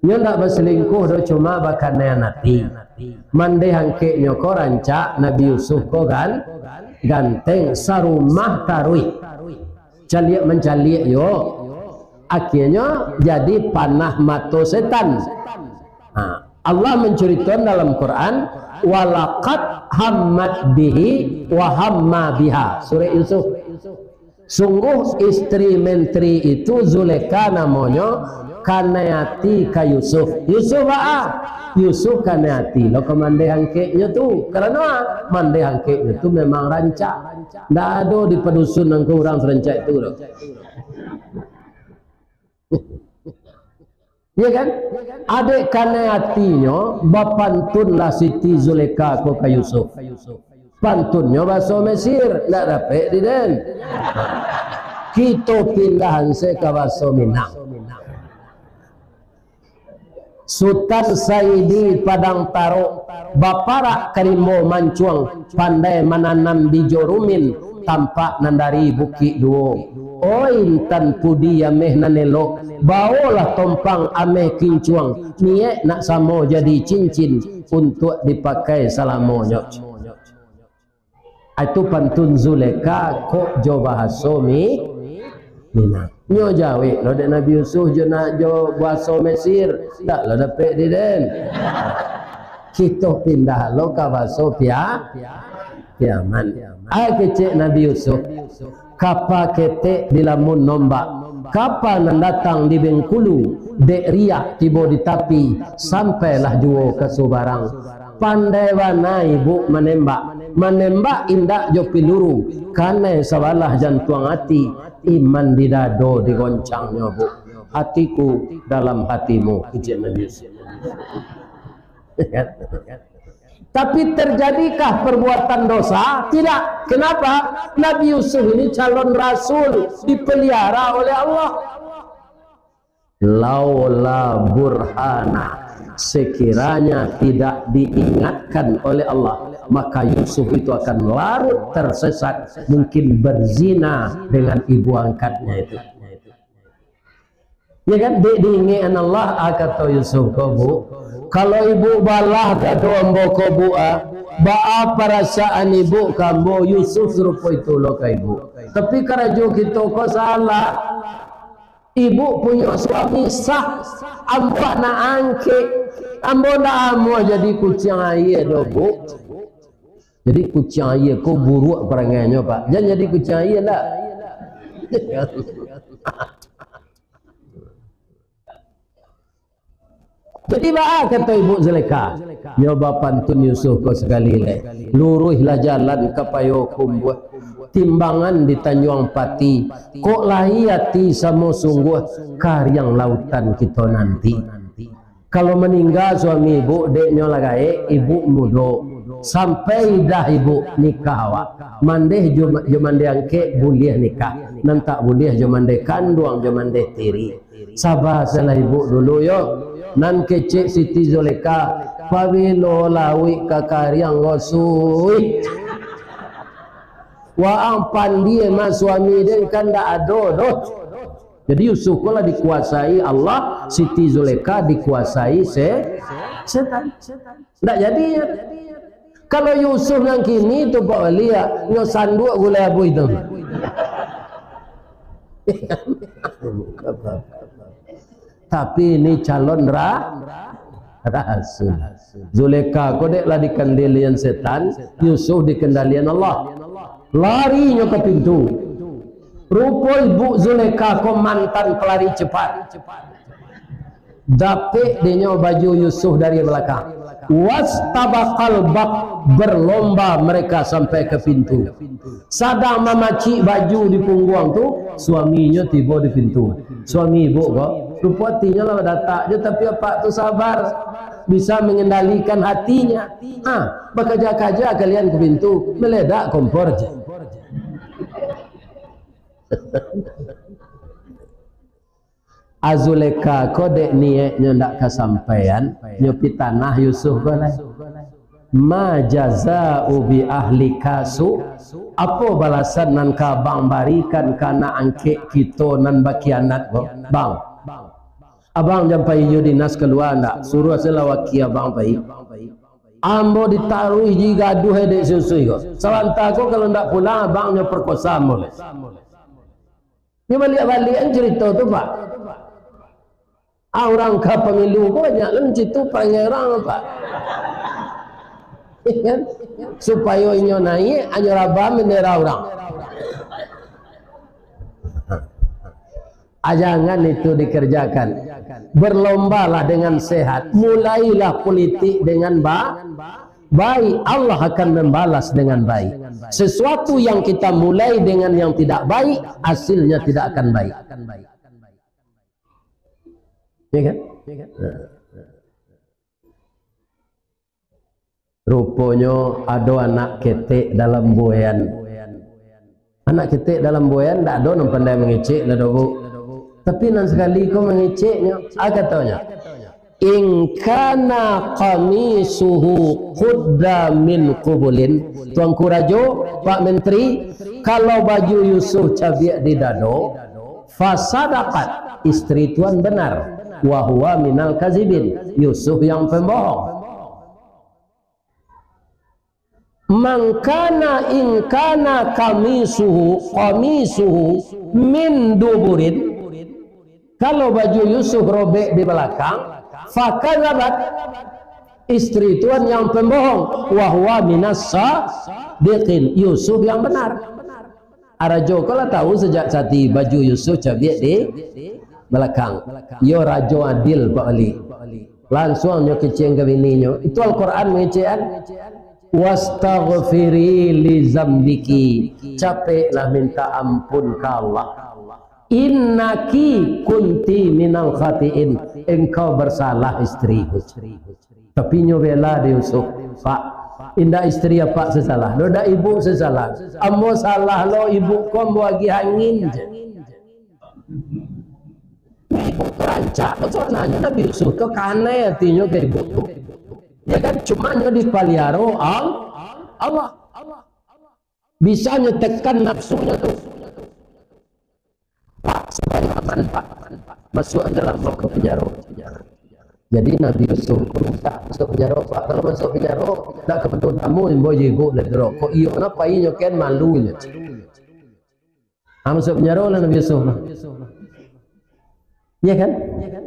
Nyo ndak basalingkuh doh, cuma bakanian ati. Mandeh angkeknyo ko rancak, Nabi Yusuf ko gan-, ganteng, sarumah taruih. Caliak mancaliak yo. Akhirnyo jadi panah mato setan. Ha, Allah mancuritoan dalam Quran, "Walaqad hammat bihi wa hamma biha." Surah Yusuf. Sungguh istri menteri itu, Zulekha namonyo, kanai ati ka Yusuf. Yusuf baa? Yusuf kanai ati lo ka mandeh angkeknyo tu. Karano mandeh angkeknyo tu memang rancak. Ndak ado di padusun nan ka urang sarancak itu doh. Iya kan? Adek kanai atinyo, bapantunlah Siti Zulekha ko ka Yusuf. Pantunnyo bahaso Mesir, ndak dapek di den. Kito pindahan se ka bahaso Minang. Sutan Saidi Padang Tarok, baparak ka rimbo mancuang, pandai mananam bijo rumin, tampak nan dari Bukik Duo. Oi, intan pudi ameh nan elok, baolah tompang ameh kincuang, niaik nak samo jadi cincin, untuak dipakai salamonyo. Itu pantun Zulekha kok jo bahaso Mi-, Minang. Nyo jawek lo dek Nabi Yusuf jo na-, jo bahaso Mesir, ndak lo dapek di den. Kito pindah lo ka bahaso Pia-, Piaman. Ai kecek Nabi Yusuf, kapa ketek dilamun nombak, kapa nan datang di Bengkulu, dek riak tibo di tapi, sampailah juo ka subarang. Pandai bana ibu manembak, manembak indak jo piluru, kanai sabalah jantuang ati, iman di dado digoncangnyo, Bu. Hatiku dalam hatimu, kecek Nabi Yusuf. Tapi terjadikah perbuatan dosa? Tidak. Kenapa? Nabi Yusuf ini calon rasul, dipelihara oleh Allah. Laula burhana, sekiranya tidak diingatkan oleh Allah, maka Yusuf itu akan larut tersesat, mungkin berzina dengan ibu angkatnya itu. Ya kan, dek diingek-an Allah, ah, kato Yusuf ko, Bu, kalau ibu balah dado ambo ko, Bu, ah, baa parasaan ibu ka ambo? Yusuf sarupo itu lo ka ibu. Tapi karajo kito ko salah. Ibu punyo suami sah, ambo anak angkek, ambo ndak amuah jadi kuciang aia doh, Bu. Jadi kuciang aia ko buruak parangainyo, Pak. Jan jadi kuciang aia lah. Jadi baa kato Ibu Zulekha? Nyo bapantun Yusuf ko sakali lai. Luruihlah jalan ka Payokumbuah. Timbangan di Tanjuang Pati. Kok lai ati samo sungguah, kariang lautan kito nanti. Kalau maningga suami ibu, dek nyo lah gaek, ibu mudo. Sampai idah ibu nikah awak. Mandeh jo, jo mandeh angkek buliah nikah. Nan tak buliah jo mandeh kanduang, jo mandeh tiri. Saba salah ibu dulu yo. Nan kecek Siti Zulekha, pabilo lawik ka kariang gosuih. Waang pandie mah suami den kan ndak ado doh. Jadi Yusuf ko lah dikuasai Allah, Siti Zulekha dikuasai se-, setan. Ndak jadi. Kalau Yusuf nan kini tu, Pak Wali, ya, nyo sanduak gulai abuih tu. Tapi ini calon ra-, rasul. Zulekha ko dek lah dikendalian setan, Yusuf dikendalian Allah. Lari nyo ka pintu. Rupo ibu Zulekha ko mantan pelari cepat. Dapek dek nyo baju Yusuf dari balakang. Wastabaqal bab, berlomba mereka sampai ka pintu. Sadang mamacik baju di pungguang tu, suaminyo tibo di pintu. Suami ibu ko, Rupo atinyo lah badatak je, tapi apak tu sabar, bisa mengendalikan hatinya. Ha, bakaja-kaja kalian ka pintu, meledak kompor je. A Zulekha ko dek niaiknyo ndak kasampaian, nyo pitanah Yusuf ko lai. Ma jaza'u bi ahlika su, apo balasan nan ka abang barikan ka anak angkek kito nan bakhianat ko? Bang, abang jan pai jo dinas kalua ndak? Suruah se lah wakia abang pai. Ambo ditaruih di gaduah dek si Yusuf ko. Sabanta ko kalau ndak pulang, abang nyo perkosa ambo lai. Nyo baliak-baliak an carito tu, Pak. Ah, urang ka pamilu ko banyak lah mancito parangai urang, Pak. Kan? Supayo inyo naiak, anyo rabah bendera urang. Ah, jangan itu dikerjakan. Berlombalah dengan sehat. Mulailah politik dengan ba-, baik. Allah akan membalas dengan baik. Sesuatu yang kita mulai dengan yang tidak baik, hasilnya tidak akan baik. Ya kan? Ruponyo ado anak ketek dalam buayan. Anak ketek dalam buayan ndak ado nan pandai mangecek lah doh, Bu. Tapi nan sakali ko mangeceknyo, a katonyo, "In kana qamisuhu qudda min qubulin." Tuanku Rajo, Pak Menteri, kalau baju Yusuf cabiak di dado, fasadaqat, isteri tuan benar, wa huwa minal kazibin, Yusuf yang pembohong. Mangkana ingkana kamisuhu, kamisuhu min duburin, kalau baju Yusuf robek di balakang, fakadzabat, isteri tuan yang pembohong, wa huwa minas sadiqin, Yusuf yang benar. Arajo ko lah tahu sajak tadi baju Yusuf cabiak di balakang. Yo rajo adil, Pak Wali. Lansuang nyo kecek ka bininyo, "Itu Al-Quran mangecekan." "Wastaghfiri li zambiki." Capeklah minta ampun ka Allah. "Innaki kunti minal khatiin." Engkau bersalah, istriku. Tapi nyo bela dek Yusuf, "Pak, indak isteri apak sasalah, lo indak ibu sasalah. Ambo salah lo, ibu ko ambo agiah angin je." Ibu tu rancak, sabananyo Nabi Yusuf tu kanai atinyo ka ibu tu. Ya kan, cuma nyo dipaliaro Al-, Allah. Bisa nyo tekan nafsunyo tu. Pak, supayo aman, Pak. Masuak dalam ke penjaro. Jadi Nabi Yusuf ko mintak masuak penjaro, Pak. Kalau masuak penjaro, ndak ka pintu tamu, imbau jo ibu lah tu. Kok iyo, kenapa inyo kan malu nyo? Ah, masuak penjaro lah Nabi Yusuf. Iya kan?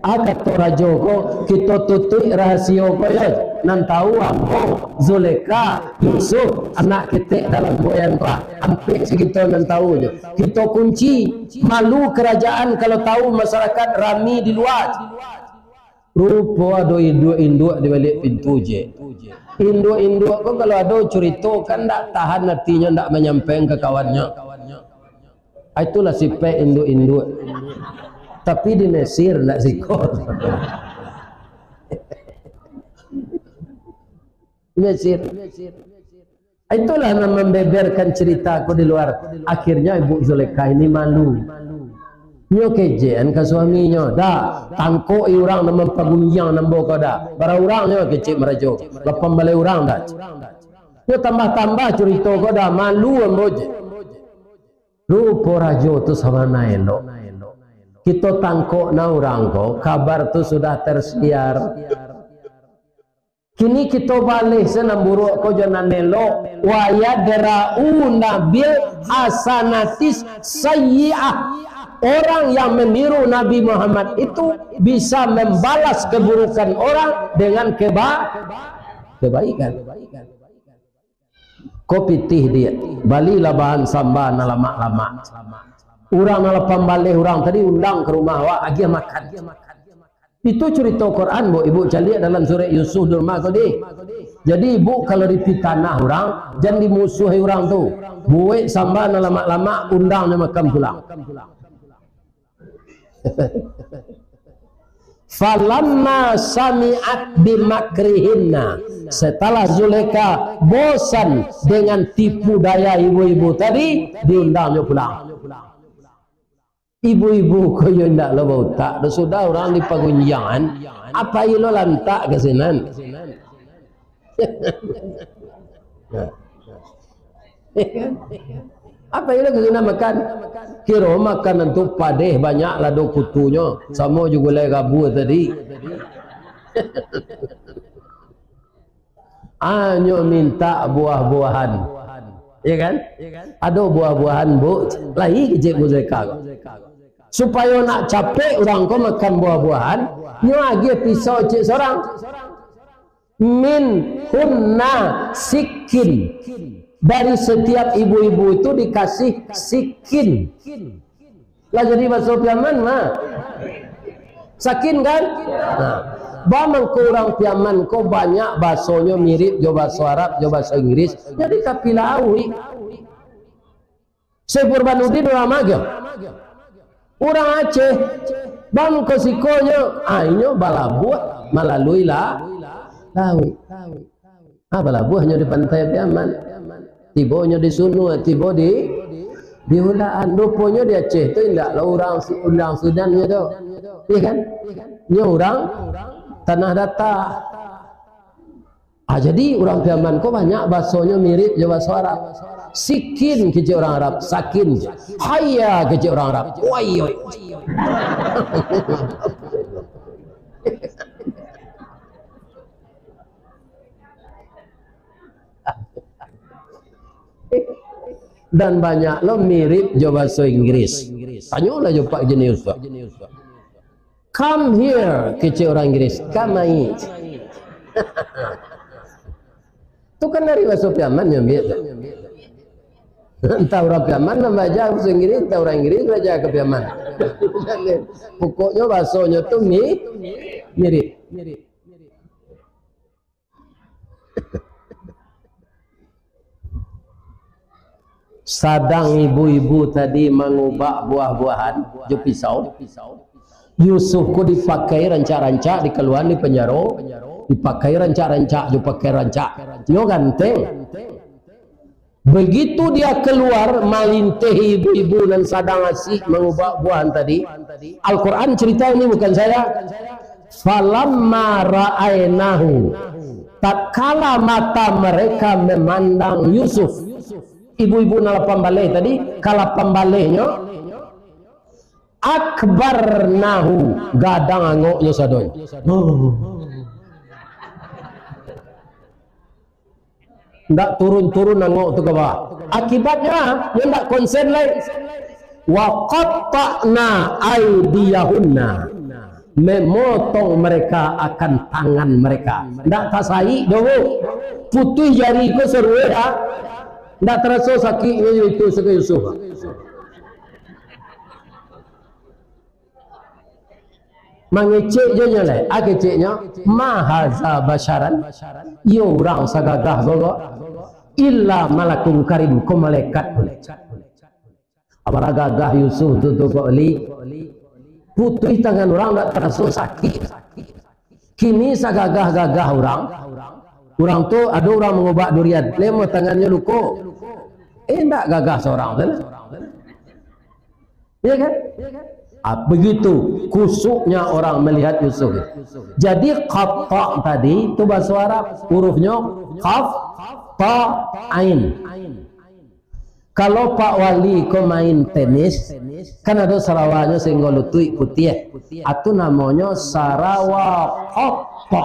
Ah, kato rajo ko, "Kito tutuik rahasio ko, yo. Nan tahu ambo, Zulekha, Yusuf, anak ketek dalam buayan ko. Ampek se kito nan tahu nyo. Kito kunci, malu kerajaan kalau tahu masyarakat rami di lua." Rupo ado induak-induak di baliak pintu je. Induak-induak ko kalau ado curito, kan ndak tahan atinyo ndak manyampaikan ka kawannyo. Ah, itulah sipek induak-induak. Tapi di Mesir ndak siko. Di Mesir. Itulah nan membeberkan cerita ko di luar. Akhirnya Ibu Zulekha ini malu. Nyo kejekan ka suaminyo. "Dah, tangkok i urang nan mampagunjiang ambo ko dah. Bara urang nyo?" kecek marajo. "Lapan baleh urang dah." Nyo tambah-tambah curito ko dah. "Malu ambo je." Rupo rajo tu sabana elok. Kito tangkok na urang ko, kabar tu sudah tersiar. Kini kito baleh se nan buruak ko jo nan elok. "Wa yadra'una bil hasanatis sayyi'ah." Orang yang meniru Nabi Muhammad itu bisa membalas keburukan orang dengan keba-, kebaikan. Ko pitih diak, balilah bahan samba nan lamak-lamak. Urang nan lapan baleh urang tadi undang ka rumah awak, agiah makan. Itu curito Quran, Bu, Ibu caliak dalam surek Yusuf di rumah ko dih. Jadi, Ibu kalau dipitanah urang, jan dimusuahi urang tu. Buek samba nan lamak-lamak, undang nyo makan pulang. Falamma sami'at bimakrihinna, setelah Zulaikha bosan dengan tipu daya ibu-ibu tadi, diundangnyo pulang. Ibu-ibu ko yo indak lo bautak, dah sudah urang di pagunjiangan, apo iyo lo lantak ka sinan? Apo iyo lo ka sinan makan? Kiro makanan tu padeh, banyak lado kutunyo, samo jo gulai gabua tadi. Anyo mintak buah-buahan. Ya kan? Ado buah-buahan, Bu, lai kecek Zulaikha ko. Supayo nak capek urang ko makan buah-buahan, nyo agiah pisau ciek surang. Min hunna sikin. Dari setiap ibu-ibu itu dikasih sikin. Lah jadi baso Piaman mah. Sakin kan? Nah, baa mangko urang Piaman ko banyak basonyo mirip jo baso Arab, jo baso Inggris. Jadi tapi lauik. Syekh Burhanuddin urang ma? Urang Aceh. Baa mangko sikonyo, ah, inyo balabuah malalui la-, lauik. Ah, balabuahnyo di pantai Piaman. Tibonyo di Sunua, tibo di, di Ulakan. Ruponyo di Aceh tu indak lah urang Su-, urang Sudan nyo tu. Iya kan? Nyo urang Tanah Data. Ah, jadi urang Piaman ko banyak basonyo mirip jo baso Arab. Sikin kecek urang Arab, sakin. Haya kecek urang Arab. Wai, wai. Dan banyak lo mirip jo baso Inggris. Tanyolah jo Pak Jenius tu. "Come here," kecek urang Inggris. "Kamari." Tu kan dari baso Piaman nyo ambiak tu. Antah urang Piaman nan baaja baso Inggris, antah urang Inggris baaja ka Piaman. Pokoknyo basonyo tu mi-, mirip. Sadang ibu-ibu tadi mangubak buah-buahan jo pisau, Yusuf ko dipakai rancak-rancak, dikaluaan di panjaro, dipakai rancak-rancak jo pakai rancak. Nyo ganteng. Begitu dia keluar, malintihi ibu-ibu nan sadang asik mangubak buahan tadi. Al-Quran cerita ini, bukan saya. "Falamma ra'ainahu," tatkala mata mereka memandang Yusuf. Ibu-ibu nan lapan baleh tadi, ka lapan balehnyo, "akbarnahu," gadang angoknyo sadonyo. Ndak turun-turun angok tu ka bawah. Akibatnyo, nyo ndak konsen lai. "Wa qatta'na aidiyahunna." Memotong mereka akan tangan mereka. Ndak tasaik doh, Bu. Putuih jari ko saruweh, ah. Ndak taraso sakiknyo itu, sakik Yusuf. Mangecek jo nyo lai, a keceknyo, "Ma haza basyaran," iyo urang sagagah ko ko, "illa malakun karim," ko malaikat. Apo lah gagah Yusuf tu, tu kok li. Putuih tangan urang ndak taraso sakik. Kini sagagah-gagah urang, urang tu ado urang mangubak durian, lemo tangannyo luko. Eh, ndak gagah surang tu lah. Iya kan? Ah, begitu kusuknya orang melihat Yusuf. Jadi, qatta tadi tu bahaso Arab, hurufnyo qaf, ta, ain. Kalau Pak Wali ko main tenis, kan ado sarawanyo sahinggo lutuik putiah. Atu namonyo sarawa qatta.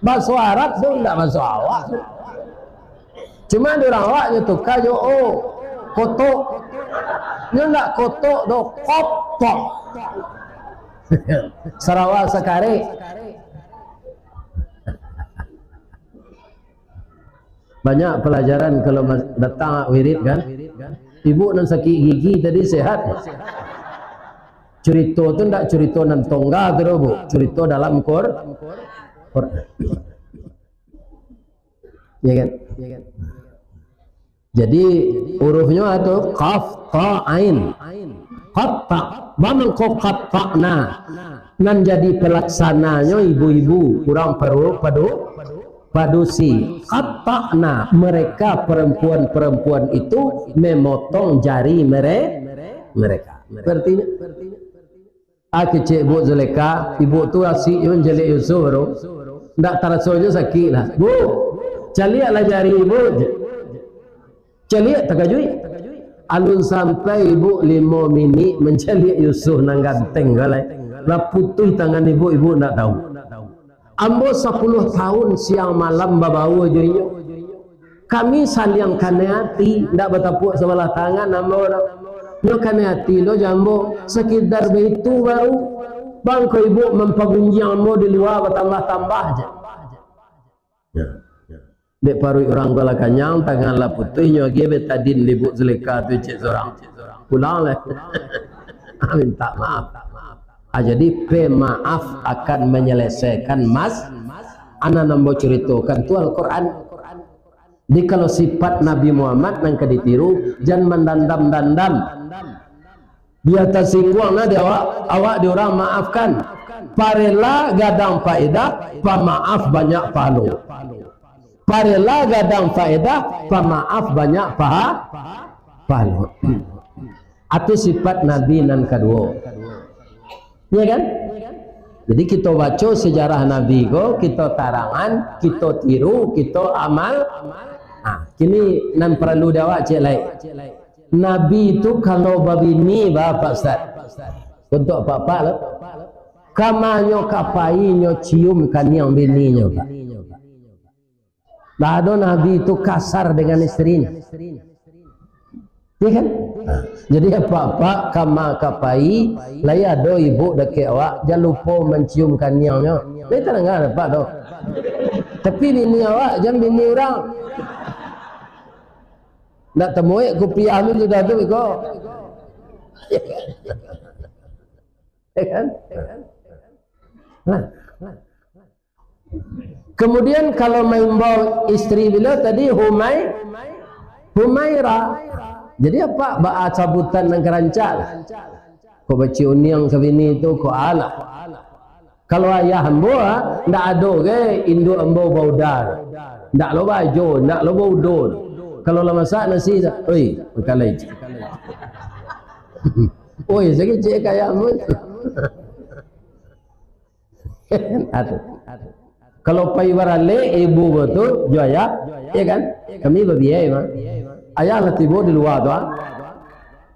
Bahaso Arab tu ndak bahaso awak tu. Cuma di urang awak nyo tuka jo o, kotok. Nyo ndak kotok doh, kotok. Sarawa sakarek. Banyak pelajaran kalau mas-, datang wirid kan. Ibu nan sakik gigi tadi sehat. Curito tu ndak curito nan tongga tu doh, Bu. Curito dalam Qur-, Quran. Ya kan? Jadi, hurufnyo ado qaf, ta, ain. Qatta', wa man qo qatta'na. Nan jadi pelaksananyo ibu-ibu, urang paru-, padu-, padusi. Qatta'na, mereka perempuan-perempuan itu memotong jari mere-, mereka. Artinya, ah, kecek Ibu Zulekha, ibu tu asik juo mancaliak Yusuf tu. Ndak taraso juo sakik lah. Bu, caliaklah jari ibu. Caliak takajuik. Alun sampai ibu limo minik mancaliak Yusuf nan ganteng ko lai. Lah putuih tangan ibu, ibu ndak tahu. Ambo sapuluah tahun siang malam babaua jo inyo. Kami saliang kanai ati, ndak batapuak sabalah tangan ambo doh. Nyo kanai ati lo jo ambo, sakidar baitu baru. Bangko ibu mampagunjiang ambo di lua batambah-tambah se. Ya. Dek paruik urang ko lah kanyang, tangan lah putuih, nyo agiah betadin di Ibu Zulekha tu cek surang. Pulang lah. Ah, minta maaf. Ah, jadi pemaaf akan menyelesaikan mas-, anak nan ambo curitokan tu Al-Quran. Jadi kalau sifat Nabi Muhammad nan ka ditiru, jan mandandam-dandam. Bia tasingguang nah di awak, awak di urang maafkan. Parela gadang faedah, pamaaf banyak pahalo. Parela gadang faedah, pamaaf banyak paha-, pahalo. Atu sifat Nabi nan kaduo. Iya kan? Jadi kito baco sejarah Nabi ko, kito tarangan, kito tiru, kito amal. Nah, kini nan paralu di awak cek lai. Nabi tu kalau babini ba, Pak Ustaz. Untuk apak-apak lo. Kamanyo ka pai nyo cium kaniang bininyo, Pak. Dak ado Nabi tu kasar dengan istrinyo. Iya kan? Nah, jadi apak-apak kama ka pai, lai ado ibu dakek awak, jan lupo mancium kaniangnyo. Lai tadanga apak tu. Tapi bini awak, jan bini urang. Ndak tamuek kupiah mi sudah tu iko. Ya kan? Nah. Kemudian kalau maimbau istri beliau tadi Humai-, Humaira. Jadi apak baa sabutan nan ka rancak lah. Ko baciuniang ka bini tu, ko alah. Kalau ayah ambo, ah, ndak ado ge induak ambo bauda. Ndak lo bajo, ndak lo baudo. Kalau lah masak nasi, oi, makan lai. Oi, sakik cek kaya ambo. Aduh. Kalau pai baralek ibu ko tu, jo ayah, ya kan? Kami babiai mah. Ayah lah tibo di lua tu, ah.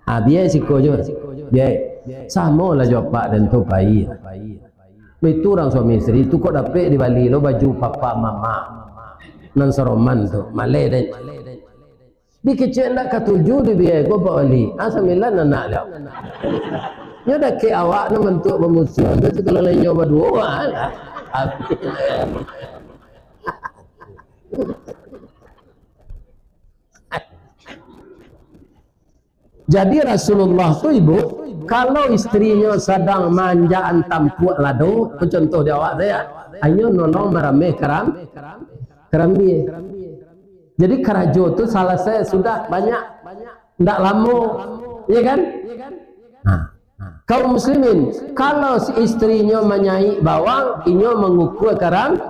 Ah, biai siko jo. Biai. Samo lah jo apak den tu pai. Itu urang suami istri tu kok dapek dibali lo baju papa mama. Nan saroman tu, maleh den. Dikecek ndak katuju dibiai ko Pak Wali. Ah, sambilan anak dia. Nyo dakek awak nan bantuak bamusuahan tu, kalau lain nyo baduo, ah, lah. Jadi Rasulullah tu, ibu, kalau istrinyo sadang manjaan tampuak lado, ko contoh di awak sajo, inyo nolong marameh karam-, karambia. Jadi karajo tu salasai sudah banyak, ndak lamo, ya kan? Nah, kaum muslimin, kalau si istrinyo manyaik bawang, inyo mangukua karam-,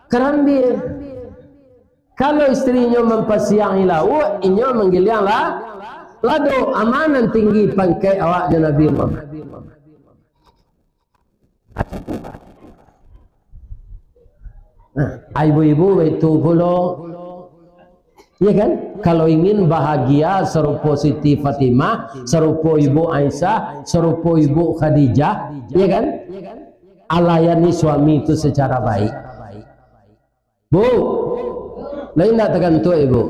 karambia. Kalau istrinyo mampasiangi lauak, inyo manggiliang la-, lado. Amanan tinggi pangkek awak jo Nabi Muhammad. Nah, ibu-ibu baitu pulo. Ya kan? Kalau ingin bahagia sarupo Siti Fatimah, sarupo Ibu Aisyah, sarupo Ibu Khadijah, ya kan? Alayani suami itu secara baik. Bu, lain ndak takantuak, Ibu?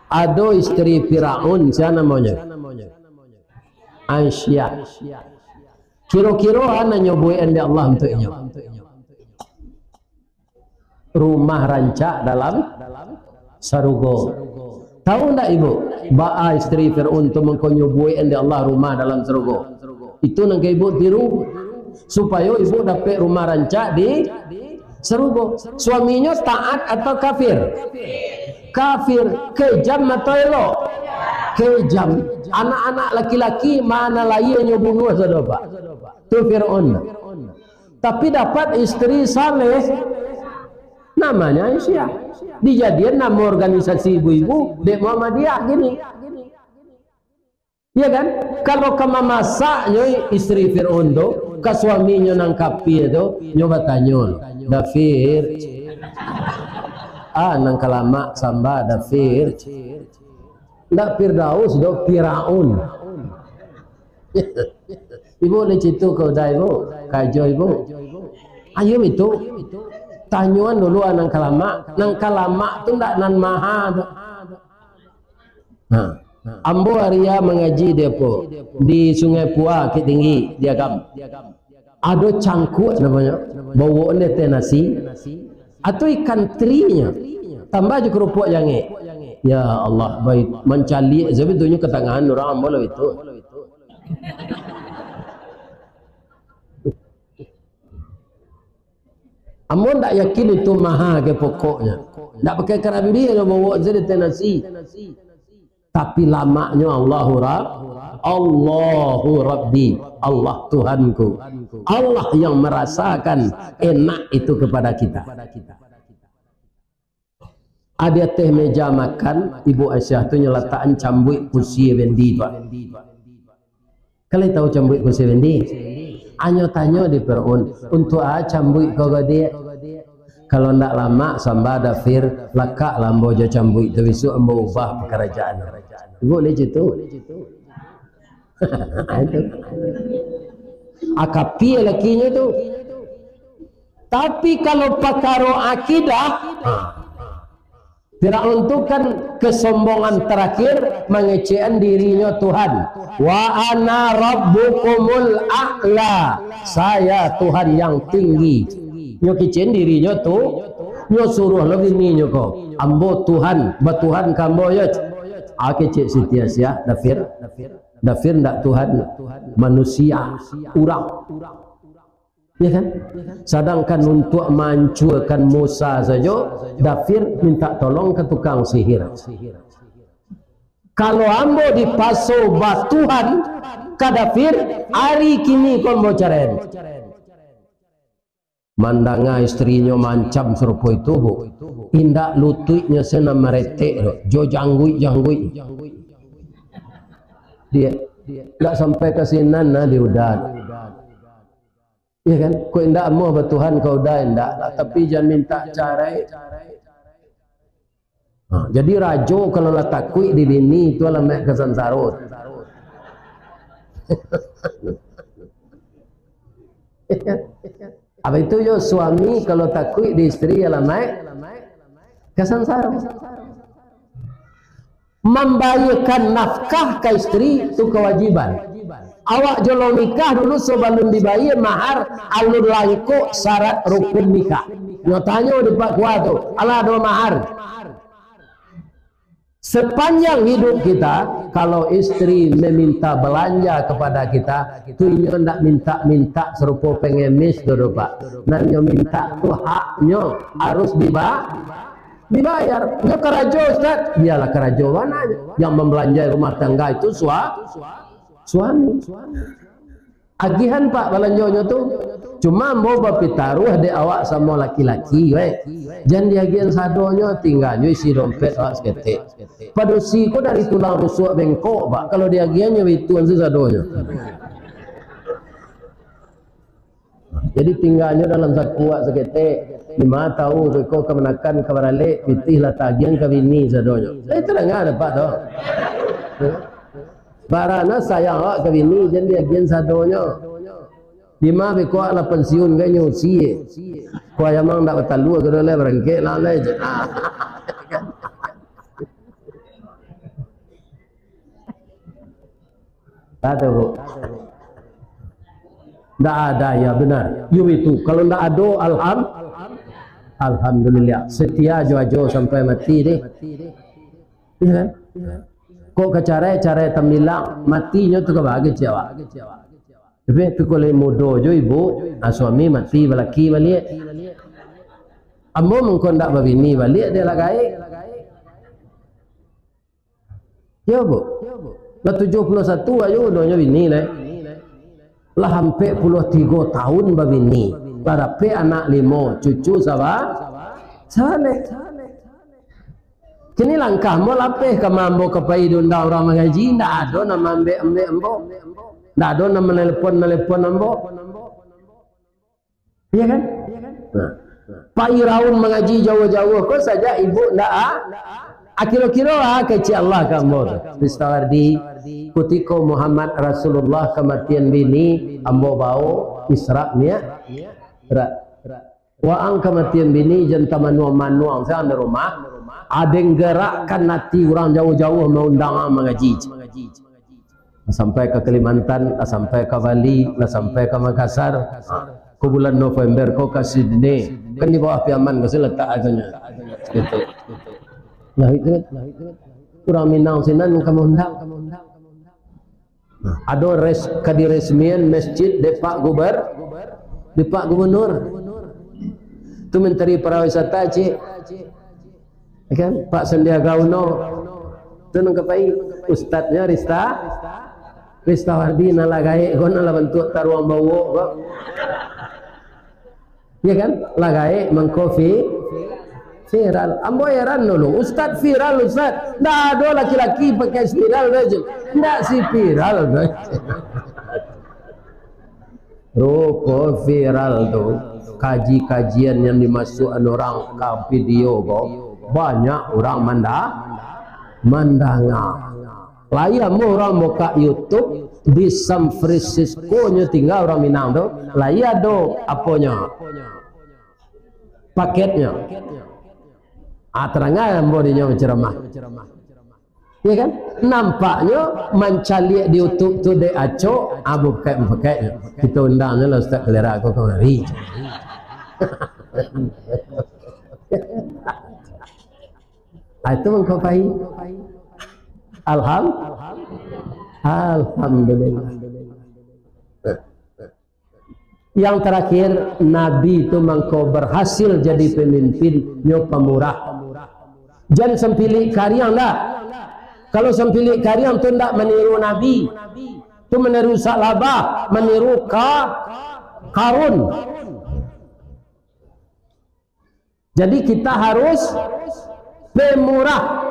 Ado istri Firaun, sia namonyo? Aisyah. Kiro-kiro a nan nyo buekan dek Allah untuak inyo? Rumah rancak dalam sarugo. Tahu ndak ibu, baa istri Firaun tu mangkonyo buekan dek Allah rumah dalam sarugo? Itu nan ka ibu tiru, supayo ibu dapek rumah rancak di sarugo. Suaminyo taat atau kafir? Kafir, kejam atau elok? Kejam. Anak-anak laki-laki ma nan lahia nyo bunuah sado, Pak. Tu Firaun. Tapi dapat istri saleh, namanya Aisyah. Dijadian namo organisasi ibu-ibu dek Muhammadiyah gini. Iya kan? Kalau ka mamasaknyo istri Firaun tu, ka suaminyo nan kafir tu, nyo batanyo, "Dafir, ah, nan ka lamak samba, Dafir." Ndak Firdaus doh, Firaun. Ibu ni citu ka uda, Ibu? Kajo, Ibu? Ayo, itu. Tanyoan dulu, ah, nan ka lamak. Nan ka lamak tu ndak nan maha tu. Ha. Ambo aria mangaji di apo? Di Sungai Pua, Bukik Tinggi, di Agam. Ado cangkuak namonyo, bawok dek teh nasi, atau ikan terinyo, tambah jo keropok jangek. Ya Allah, baik, mancaliak sabatunyo ka tangan urang ambo lah itu. Ambo ndak yakin itu maha ke pokoknyo. Ndak pakai karambia doh bawok sajo di teh nasi. Tapi lamaknyo Allahu Ra-, Allahu Rabbi, Allah Tuhanku. Allah yang merasakan enak itu kepada kita. Di ateh meja makan, Ibu Aisyah tu nyo latakan cambuik kusi bendi tu. Kalian tahu cambuik kusi bendi? Anyo tanyo di Firaun, "Untuak a cambuik ko, Gadiak? Kalau ndak lamak samba, Dafir, lakak lah ambo jo cambuik tu, bisuak ambo ubah pakarajaan." Ibu lihat tu. Itu. Akapia lakinyo tu. Tapi kalau pakaro akidah, ha. Firaun tu kan kesombongan terakhir, mangecekan dirinyo Tuhan. "Wa ana rabbukumul a'la." Saya Tuhan yang tinggi. Nyo kecekan dirinyo tu, nyo suruah lo bininyo ko, "Ambo Tuhan, batuhan ka ambo yo." Ah, kecek Siti Aisyah, "Dafir, Dafir ndak Tuhan, manusia, urang." Ya kan? Sadangkan untuak mancuakan Musa sajo, Dafir minta tolong ka tukang sihir. Kalau ambo dipaso batuhan ka Dafir, ari kini ko ambo carain. Mandanga istrinyo maancam sarupo itu, Bu, indak lutuiknyo se nan maretek doh, jo jangguik-jangguik. Dia, ndak sampai ka sinan nah di uda. Iya kan? Kok indak amuah batuhan ka uda, indak lah. Tapi jan minta carai. Ha, jadi rajo kalau lah takuik di bini, tu alamaik ka sansaro. Apa itu yo, suami kalau takuik di istri, alamaik ka sansaro. Mambayiekan nafkah ka istri tu kawajiban. Awak jo lo nikah dulu, sabalun dibayie mahar, alun langkok syarat rukun nikah. Nyo tanyo di Pak Kua tu, "Alah ado mahar?" Sepanjang hidup kita, kalau istri meminta belanja kepada kita, tu inyo ndak minta-minta sarupo pengemis tu doh, Pak. Nan nyo minta tu haknyo, harus diba-, dibayar. Nyo karajo, Ustaz. Iyolah, karajo bana nyo. Yang membelanjai rumah tangga itu sua-, suami. Agihan, Pak, balanjonyo tu. Cuma ambo bapitaruah dek awak samo laki-laki, weh. Jan diagihan sadonyo, tingganyo isi dompet awak saketek. Padusi ko dari tulang rusuak bengkok, Pak. Kalau diagihan nyo itu se sadonyo. Jadi tingganyo dalam saku awak saketek. Dima tahu ko kamanakan ka baralek, pitih lah tagihan ka bini sadonyo. Eh, tadanga dek Pak tu. Barana sayang awak ka bini, jan diagihan sadonyo. Dima beko lah pensiun kan nyo usie. Kuai amang ndak batalua, kedo lai barangkek lah lai je. Tahu, Bu? Ndak ada, ya benar. Yo itu, kalau ndak ado, alham-, alhamdulillah. Setia jo ajo sampai mati deh. Iya kan? Kok ka carai, carai tambilang, matinyo tu ka bagi ciawak. Tapi, tapi kalau mudo jo ibu, ah, suami mati balaki baliak. Ambo mangko ndak babini baliak, dek lah gaek. Yo, Bu. Lah tujuah puluah satu ajo umurnyo bini lai. Lah ampek puluah tigo taun babini. Lah dapek anak limo, cucu saba-, sabaleh. Kini langkah ambo lapeh ka ma ambo ka pai diundang urang mangaji, ndak ado nan maambek-ambek ambo. Ndak ado nan manelepon-nelepon ambo. Iya kan? Nah. Pai raun mangaji jauah-jauah ko sajak ibu ndak a-, akiro-kiro a kecek Allah ka ambo tu. Ristawardi, kutiko Muhammad Rasulullah kamatian bini, ambo bao Isra Mi'raj. Waang kamatian bini jan tamanuang-manuang sajo di rumah. Aden gerakkan ati urang jauah-jauah maundang ang mangaji. Lah sampai ka Kalimantan, lah sampai ka Bali, lah sampai ka Makassar. Ha, ko bulan November ko ka Sydney. Kan di bawah Piaman ko sih letak asalnyo. Gitu. Nah, itu kan. Urang Minang sinan ka maundang. Nah, ado res-, ka diresmian masjid dek Pak Guber-, dek Pak Gubernur. Tu Menteri Pariwisata, cik. Ya kan? Pak Sandiaga Uno. Tu nan ka pai. Ustadnyo Rista, Ristawardi nan lah gaek ko, nan lah bantuak taruang bawok ko. Ya kan? Lah gaek mangko vi-, viral. Ambo heran dulu. Ustad viral, Ustad. Ndak ado laki-laki pakai spiral tu, cik. Ndak si viral tu. Rupo viral tu, kaji-kajian yang dimasuakan urang ka video ko, banyak urang manda-, mandanga. Lai amuah urang bukak YouTube, di San Francisco nyo tingga urang Minang tu, lai ado aponyo, paketnyo. Ah, tarangai ambo dinyo bacaramah. Iya kan? Nampaknyo mancaliak di YouTube tu dek acok, ah, bukak-bukaknyo. Kito undangnyo lah Ustaz Kalera ko kamari. Ah, itu mangko pai. Alham-, Alhamdulillah. Yang terakhir, Nabi tu mangko berhasil jadi pemimpin, nyo pamurah. Jan sampilik kariang dah. Kalau sampilik kariang tu ndak maniru Nabi. Tu maniru Sa'labah, maniru Ka-, Karun. Jadi, kita harus pemurah.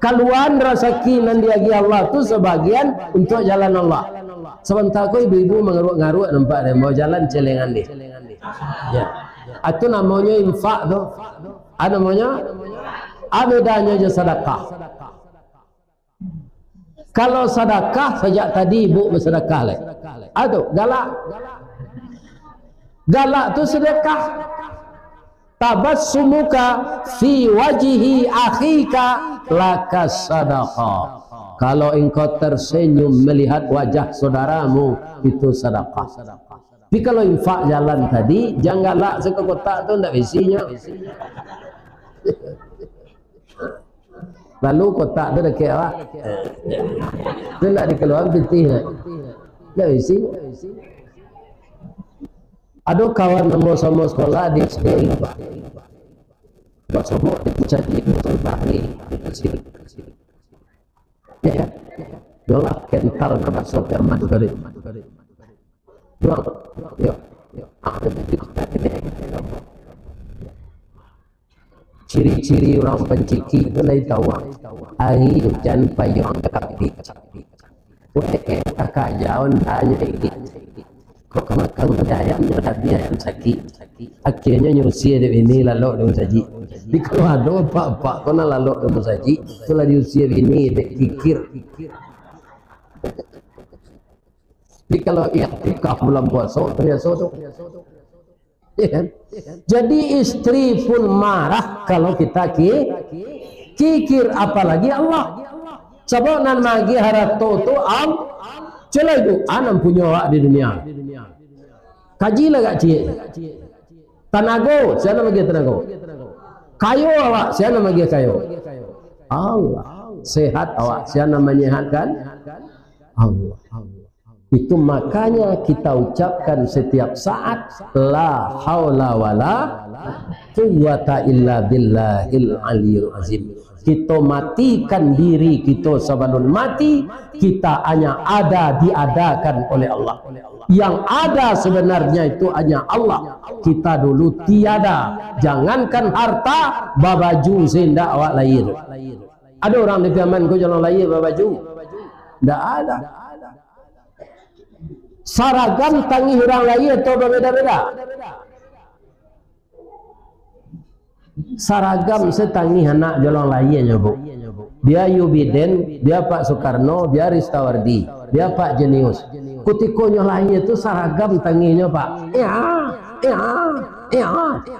Kaluaan rasaki nan diagiah Allah tu sabagian untuak jalan Allah. Sabanta ko ibu-ibu mangaruak-ngaruak nampak deh, mau jalan celengan deh. Ya. Itu namonyo infak tu. Ah, namonyo? Ah, bedanyo jo sadakah. Kalau sadakah, sajak tadi ibu basadakah lai. Aduh, galak. Galak tu sadakah. Tabassumuka fi wajhi akhika laka sadaqah. Kalau engkau tersenyum melihat wajah saudaramu, itu sadakah. Tapi kalau infak jalan tadi, jan galak siko kotak tu ndak isinyo. Lalu kotak tu dakek awak. Tu ndak dikaluakan pitih nyo. Ndak isi. Ado kawan ambo samo sekolah di S D I, Pak. Basomok di Puncak Tinggi, Puncak Bahari, di Mesir. Ya kan? Dolah kental ka baso kiamat tadi. Dolah, yo. Ciri-ciri urang panciki tu lai tau. Ari ujan payuang tapi. Weh, kakak jaun banyak ini. Kok ka makan pada ayam, nyo dah biar ayam sakit. Akhirnyo nyo usia dek bini lalok di musajik. Tapi kalau ado apak-apak ko nan lalok di musajik, tu lah diusia bini dek kikir. Tapi kalau iktikaf bulan puaso, tu biaso tu. Ya kan? Jadi, istri pun marah kalau kita ki-, kikir, apalagi Allah. Sabab nan maagiah harato tu Al-, cubo lah ibu, a nan punyo awak di dunia. Kaji lah agak ciek. Tanago, sia nan maagiah tanago? Kayo awak, sia nan maagiah kayo? Allah. Sehat awak, sia nan manyehatkan? Allah. Itu makanya kita ucapkan setiap saat, "La haula wala quwwata illa billahil aliyil azim." Kito matikan diri kito sabalun mati, kita hanya ada diadakan oleh Allah. Yang ada sebenarnya itu hanya Allah. Kita dulu tiada. Jangankan harta, babaju se indak awak lahia. Ado urang di Piaman ko jalan lahia babaju? Ndak ada. Saragam tangih urang lahia atau babeda-beda? Saragam se tangih anak jalan lahianyo, Bu. Bia Yubiden, bia Pak Soekarno, bia Ristawardi, bia Pak Jenius. Kutiko nyo lahia tu saragam tangihnyo, Pak. Ia, ia, ia.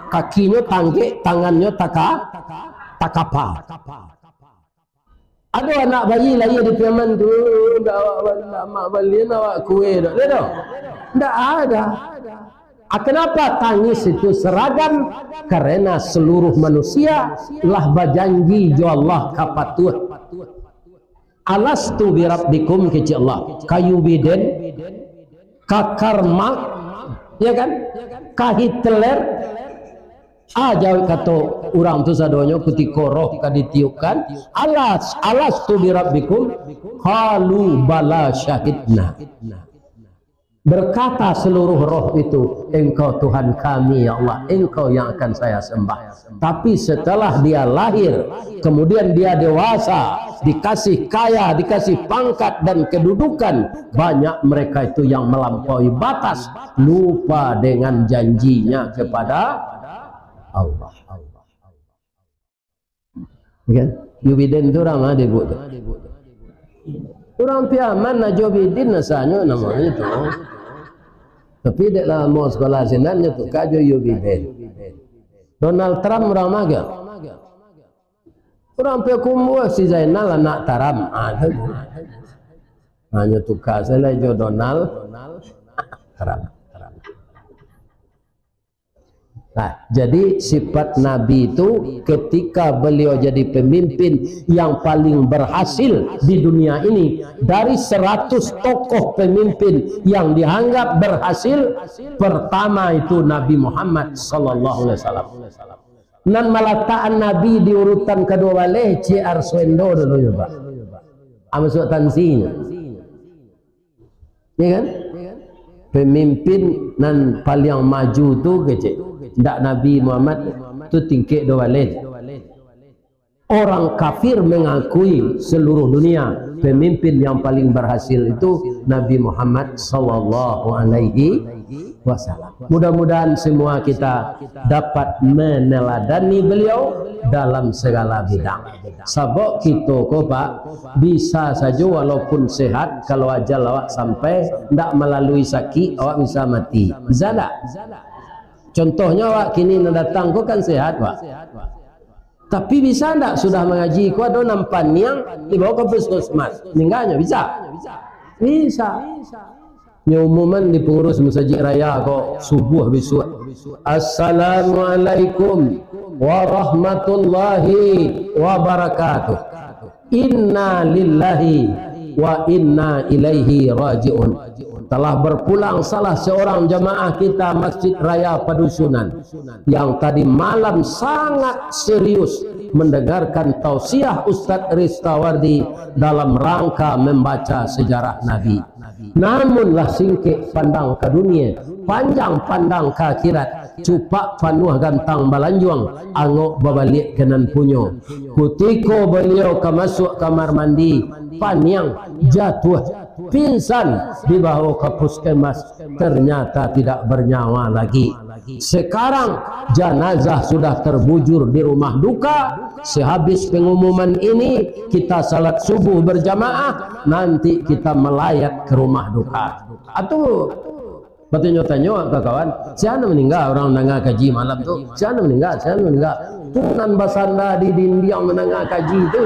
Kakinyo tanggek, tangannyo taka, takapa. Ado anak bayi lahia di Piaman tu, ndak awak, ndak mak balian awak kue doh. Ado? Ndak ada. Ah, kenapa tangis itu seragam? Karena seluruh manusia lah bajanji jo Allah ka patuah. "Alastu birabbikum," kecek Allah. Ka Yubiden, ka Karl Marx, ya kan? Ka Hitler, Ah, jawab kato urang tu sadonyo kutiko roh ka ditiupkan, "Alas, alastu birabbikum?" Qalu, "Bala syahidna." Berkata seluruh roh itu, "Engkau Tuhan kami, ya Allah, Engkau yang akan saya sembah." Tapi setelah dia lahir, kemudian dia dewasa, dikasih kaya, dikasih pangkat dan kedudukan, banyak mereka itu yang melampaui batas, lupa dengan janjinya kepada Allah. Ya kan? Yubiden tu urang ma, Dek, Bu, tu? Urang Piaman, Ajo Bidin asanyo namonyo tu. Tapi dek lamo sekolah sinan, nyo tuka jo Yubiden. Donald Trump urang ma, kan? Urang Payakumbuah, si Zainal anak Trump. Ah, tu. Hanyo tuka sajo jo Donald Trump. Nah, jadi sifat Nabi itu ketika beliau jadi pemimpin yang paling berhasil di dunia ini, dari seratus tokoh pemimpin yang dianggap berhasil, pertama itu Nabi Muhammad sallallahu alaihi wasallam. Nan malatakan Nabi di urutan kaduo baleh, Cik Arswendo dulu, Pak. Ah, masuak tansinyo. Ya kan? Pemimpin nan paliang maju tu kecek. Ndak Nabi Muhammad tu tingkek duo baleh. Orang kafir mengakui seluruh dunia, pemimpin yang paling berhasil itu Nabi Muhammad sallallahu alaihi wasallam. Mudah-mudahan semua kita dapat meneladani beliau dalam segala bidang. Sabab kito ko, Pak, bisa sajo walaupun sehat, kalau ajal awak sampai, ndak malalui sakik, awak bisa mati. Bisa ndak? Contohnyo awak kini nan datang ko kan sehat, Pak. Tapi bisa ndak sudah mangaji ko ado nan paniang dibawa ka puskesmas? Meninggalnyo bisa? Bisa. Nyo umuman di pengurus masajik raya ko subuh bisuak. "Assalamualaikum warahmatullahi wabarakatuh. Inna lillahi wa inna ilaihi raji'un." Telah berpulang salah seorang jamaah kita Masjid Raya Padusunan yang tadi malam sangat serius mendengarkan tausiah Ustadz Ristawardi dalam rangka membaca sejarah Nabi. Namunlah singkek pandang ka dunia, panjang pandang ka akhirat, cupak panuah gantang balanjuang, angok babaliak ka nan punyo. Kutiko baliau ka masuak kamar mandi, paniang, jatuah, pingsan, dibawa ka puskesmas, ternyata tidak bernyawa lagi. Sekarang, janazah sudah terbujur di rumah duka. Sehabis pengumuman ini, kita salat subuh berjamaah, nanti kita melayat ke rumah duka. Atu, batanyo-tanyo ka kawan, "Sia nan maningga?" Urang mandanga kaji malam tu, "Sia nan maningga? Sia nan maningga?" Tu nan basanda di dindiang mandanga kaji tu.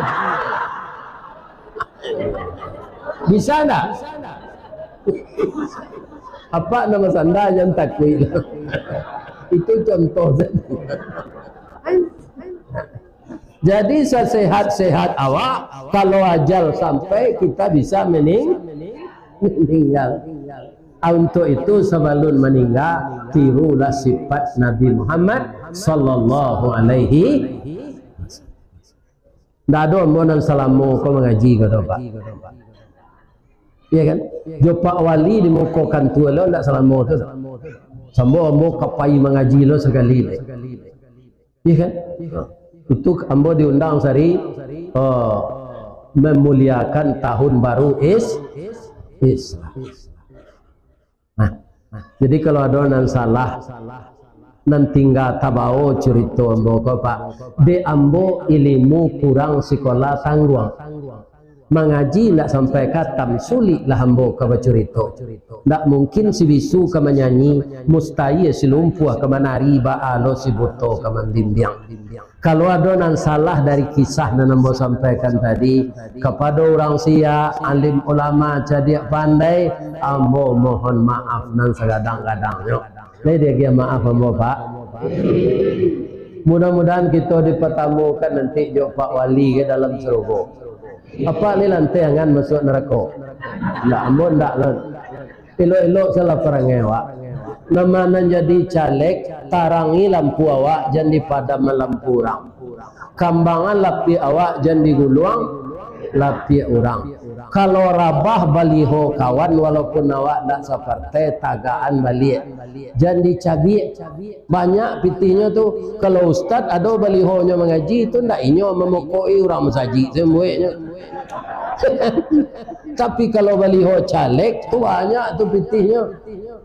Bisa ndak? Apak nan basanda jan takuik. Itu contoh saja. Jadi, sasehat-sehat awak, kalau ajal sampai, kita bisa mening-, meninggal. Ah, untuk itu, sabalun maningga, tirulah sifat Nabi Muhammad sallallahu alaihi wasallam. Ndak ado ambo nan salamo ko mangaji ko tu, Pak. Iya kan? Jo Pak Wali di muko kantua lo ndak salamo tu. Sambo ambo ka pai mangaji lo sakali. Iya kan? Itu ambo diundang sari, oh, memuliakan tahun baru Is-, Islam. Nah, jadi kalau ado nan salah, nan tingga tabao curito ambo ko, Pak. Dek ambo ilimu kurang, sikola tangguang. Mangaji ndak sampai katam, sulik lah ambo ka bacurito. Ndak mungkin si bisu ka manyanyi, mustahil si lumpuah ka manari, baa lo si buto ka mambimbiang. Kalau ado nan salah dari kisah nan ambo sampaikan tadi, kapado urang siak, alim ulama, cadiak pandai, ambo mohon maaf nan sagadang-gadangnyo. Lai diagiah maaf ambo, Pak? Mudah-mudahan kito dipatamukan nanti jo Pak Wali ka dalam sarugo. Apak lai lantiangan masuak narako? Ndak, ambo ndak lah. Elok-elok salah parangai awak. Nama nan jadi caleg, tarangi lampu awak, jan dipadam lampu urang. Kambangan lapiak awak, jan diguluang lapiak urang. Kalau rabah baliho kawan, walaupun awak ndak sapartai, tagaan baliak, jan dicabiak. Banyak pitihnyo tu. Kalau ustad ado balihonyo mangaji tu, ndak inyo mamokok-i urang masajik sambuiknyo. Tapi kalau baliho caleg tu, banyak tu pitihnyo.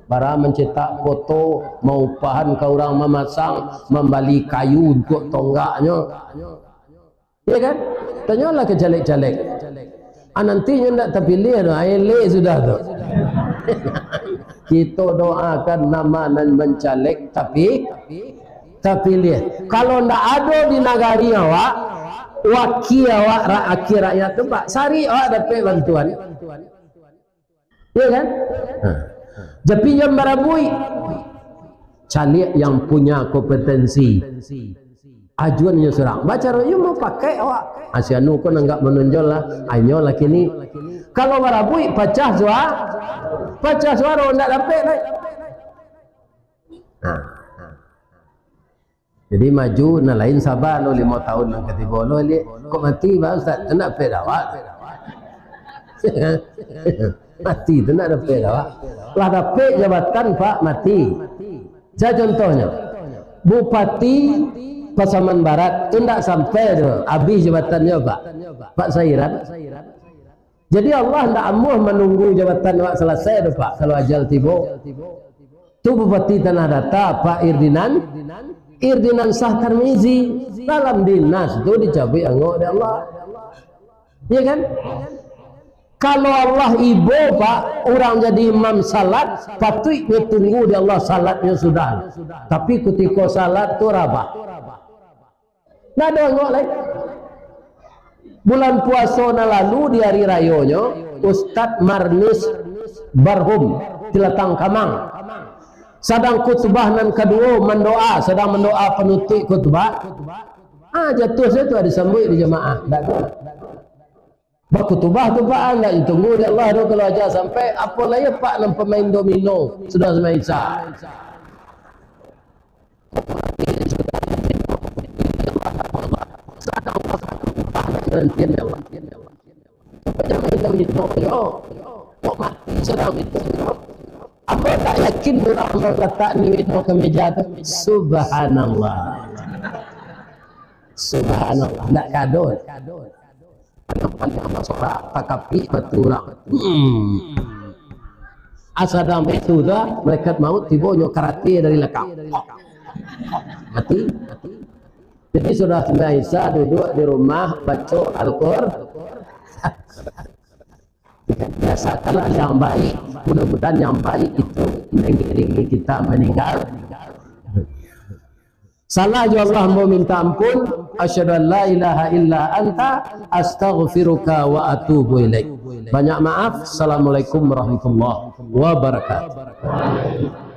Bara mancetak foto, maupahan ka urang mamasang, mambali kayu untuak tonggaknyo. Iya kan? Tanyolah ka caleg-caleg. Ah, nanti nyo ndak tapiliah tu, ah, elek sudah tu. Kito doakan nama nan mancaleg, tapi tapiliah. Kalau ndak ado di nagari awak, wakia awak, ra-, wakia rakyat tu, Pak, sari awak dapek bantuan. Iya kan? Ha. Tapi jan barabuik. Caliak yang punya kompetensi. Ajuan nyo surang. Bacaro iyo mau pakai awak. Ah, si anu ko nanggak manonjol lah. Ah, inyo lah kini. Kalau barabuik, pacah suara. Pacah suara, ndak dapek lai. Nah. Jadi maju, nan lain saba lo limo tahun nan katibo lo, liek. Kok mati, Pak Ustaz? Ndak dapek dawak. Mati tu ndak dapek dawak. Lah dapek jabatan, Pak, mati. Saya contohnyo, Bupati Pasaman Barat tu ndak sampai tu, habis jabatannyo, Pak. Pak Sairan. Jadi Allah ndak amuah manunggu jabatan awak salasai tu, Pak, kalau ajal tibo. Tu Bupati Tanah Datar, Pak Irdinan, Irdinan Sah Tarmizi, dalam dinas tu dicabuik angok dek Allah. Iya kan? Kalau Allah ibo, Pak, urang jadi imam salat, patuiknyo tunggu di Allah salatnyo sudah. Tapi kutiko salat tu rabah. Ndak ado angok lai. Bulan puaso nan lalu di ari rayonyo, Ustaz Marnis Barhum, Tilatang Kamang, sadang khutbah nan kaduo, mandoa, sadang mandoa panutuik khutbah. Ah, jatuah sajo tu, disambuik di jamaah. Ndak ado. Bakutubah tu, Pak, ndak ditunggu dek Allah tu, kalau aja sampai, apo lai, Pak, nan pamain domino sudah sumbayang Isya. Sadang pas bakutubah, nantian dek Allah. Jangan main domino, yo. Kok mati sadang itu, yo. Apo tak yakin urang nan latak domino ka meja tu? Subhanallah. Subhanallah, ndak kado. Pandang-pandang basorak, takapik baturang. Hmm. Asa dalam itu tu, malaikat maut tibo nyo karate dari lakang. Mati. Jadi sudah sumbayang Isya, duduk di rumah, baco Al-Qur-, biasakanlah yang baik. Mudah-mudahan yang baik itu mengiringi kita meninggal. Salah jo Allah, ambo minta ampun. Asyhadu an la ilaha illa anta, astaghfiruka wa atubu ilaik. Banyak maaf. Assalamualaikum warahmatullahi wabarakatuh.